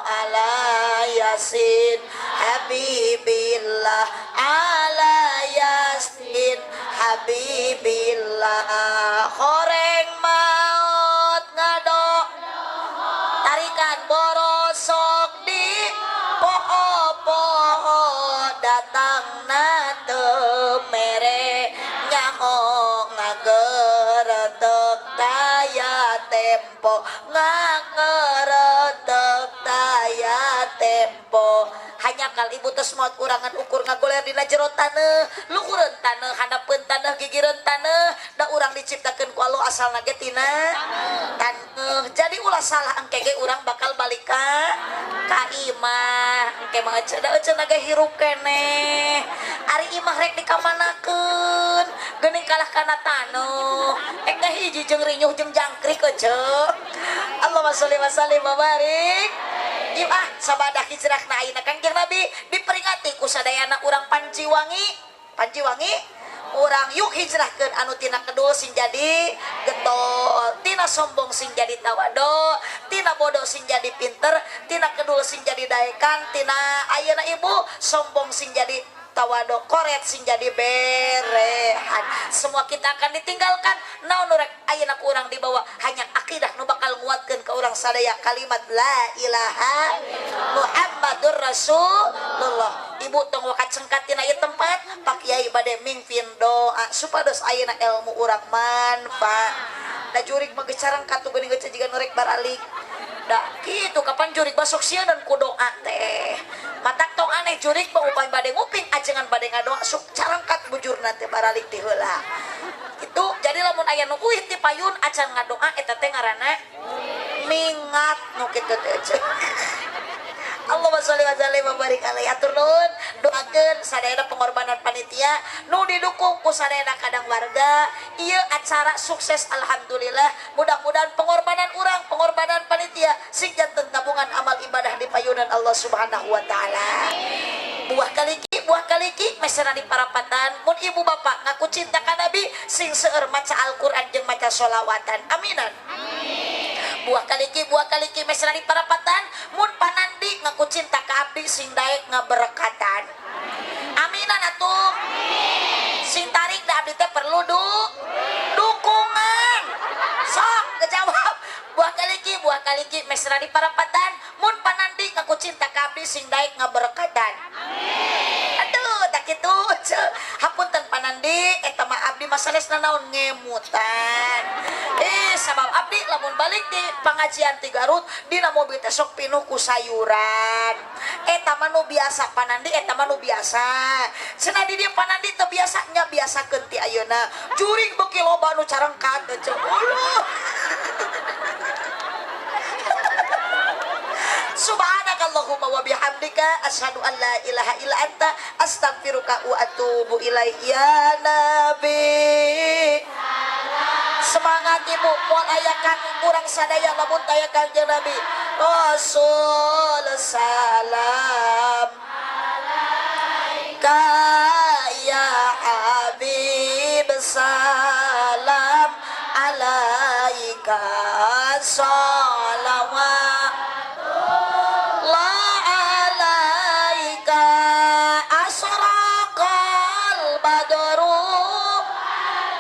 ala yasin habibillah ala yasin habibillah. Horeng maut ngadok tarikan borosok di poho-poho datang na teu mere nyaho ngageretek taya tempo ngageretek taya tempo. Hanya Bakal ibu tos maot urangan ukur ngagoler dina jero taneuh, luhureun taneuh, handapeun taneuh, gigireun taneuh, da urang diciptakeun ku Allah asalna ge tina taneuh. Jadi ulah salah engke ge urang bakal balik ka imah. Engke mah ece da ece ge hirup keneh. Ari imah rek dikamanakeun? Geuning kalah kana taneuh. Ek teh hiji jeung rinyuh jeung jangkrik ece. Allahumma sholli wa sallim wa barik. Ieu ah sabadah hijrahna ayeuna Kangjeng Nabi diperingati ku sadayana urang Panciwangi. Panciwangi urang yuk hijrahkeun anu tina kedul sing jadi getol, tina sombong sing jadi tawado, tina bodoh sing jadi pinter, tina kedul sing jadi daekan, tina ayeuna ibu sombong sing jadi tawado, koret sing jadi berehan. Semua kita akan ditinggalkan. Naon nu rek ayeuna ku urang dibawa hanya akidah nu bakal nguatkeun ka urang sadaya kalimat la ilaha Muhammadur Rasulullah. Ibu tong waka cengkat tina ieu tempat, Pak Kiai bade mingpin doa supados ayeuna ilmu urang manfaat. Da jurig mah geus carangkat tuh geuning geus jiga nu rek baralik. Da kitu kapan jurig basok sieun ku doa teh. Matak tong aneh jurig mah upami bade nguping ajengan bade ngadoa sok carangkat bujurna teh baralik ti heula. Kitu jadi lamun aya nu uih ti payun acan ngadoa eta teh ngaranna mingat nu kitu teh. Allahumma sholli wa sallim wa barik alaihi. Atur nuhun, doakeun sadayana pengorbanan panitia nu didukung ku sadayana kadang warga. Ieu acara sukses alhamdulillah. Mudah-mudahan pengorbanan urang, pengorbanan panitia sing janten tabungan amal ibadah di payunan Allah Subhanahu wa taala. Buah kaliki mesena di parapatan mun ibu bapak ngaku cinta ka Nabi sing seueur maca Al-Qur'an jeung maca sholawatan. Aminan. Amin. Buah kaliki mesena di parapatan mun panandi ngaku cinta ka abdi sing daek ngaberekatan. Aminan atuh. Sing tarik da abdi teh perlu dukungan. Sok ngejawab. Buah kaliki mesra di parapatan mun panandi ngaku cinta ka abdi sing daek ngaberekatan. Amin. Aduh tak kitu. Hapunten panandi eta mah abdi mah sanesna naon ngemutan. Sabab abdi lamun balik di pengajian ti Garut dina mobil teh sok pinuh ku sayuran. Eta mah nu biasa panandi, eta mah nu biasa. Cenah di dieu panandi teu biasa nya biasakeun ti ayeuna. Jurig beuki loba nu carengkat teh. Allah. Subhanakallahumma wa bihamdika asyhadu an la ilaha illa anta astaghfiruka wa atubu ilaik. Ya Nabi. Semangat ibu, moal aya kang kurang sadaya lamun taya Kangjeng Nabi. Rasul salam alaika ya Habib, salam alaika salawat alaika asraqal badru.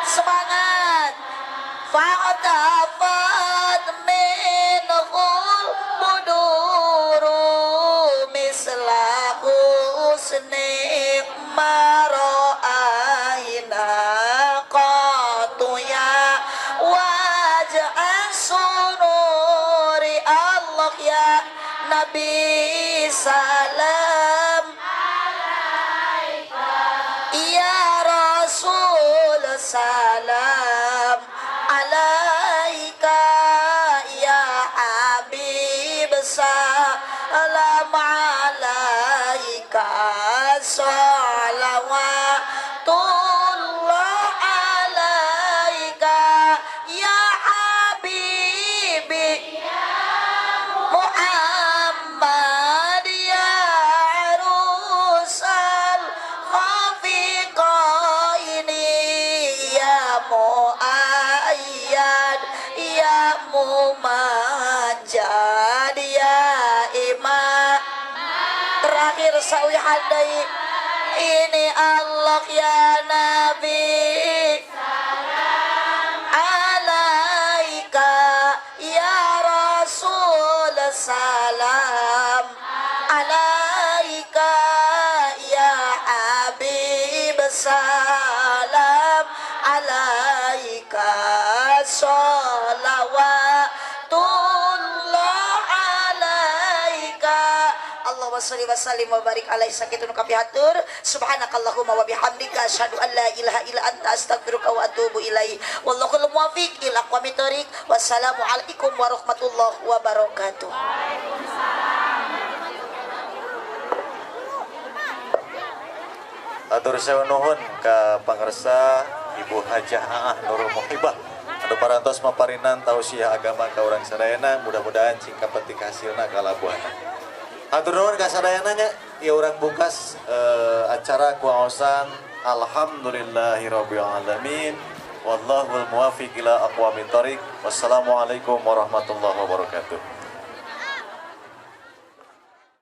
Semangat. Fa'tafat minhul buduru misla husni ma ra'ayna qatu ya waj'a sururi. Allah ya Nabi salam alaika ya Rasul salam alaika ya Habib salam alaika salawatullah alaika ya Habibi Muhammad ya Rusal khafiqaini ya Muayyad ya Mumajjad ya Imam. Terakhir sawi handai ini Allah ya Nabi salam alaika ya Rasul salam alaika ya Habib salam alaika salawatullah alaika. sallallahu wa sallim wa barik alaihi sakitu nu kapihatur. Subhanakallahumma wa bihamdika asyhadu an la ilaha illa anta astaghfiruka wa atubu ilaik. Wallahul muwaffiq ila aqwamit thoriq. Wassalamu alaikum warahmatullahi wabarakatuh. Waalaikumsalam. Atur sewu nuhun ka pangersa Ibu Hajah Aah Nurul Muhibah anu parantos maparinan tausiah agama ka urang sadayana, mudah-mudahan cing kapetik hasilna kalabuhana. Hatur nuhun ka sadayana nya, ieu urang bungkas acara kuaosan alhamdulillahirabbil alamin wallahul muwaffiq ila aqwamit thoriq. Wassalamualaikum warahmatullahi wabarakatuh.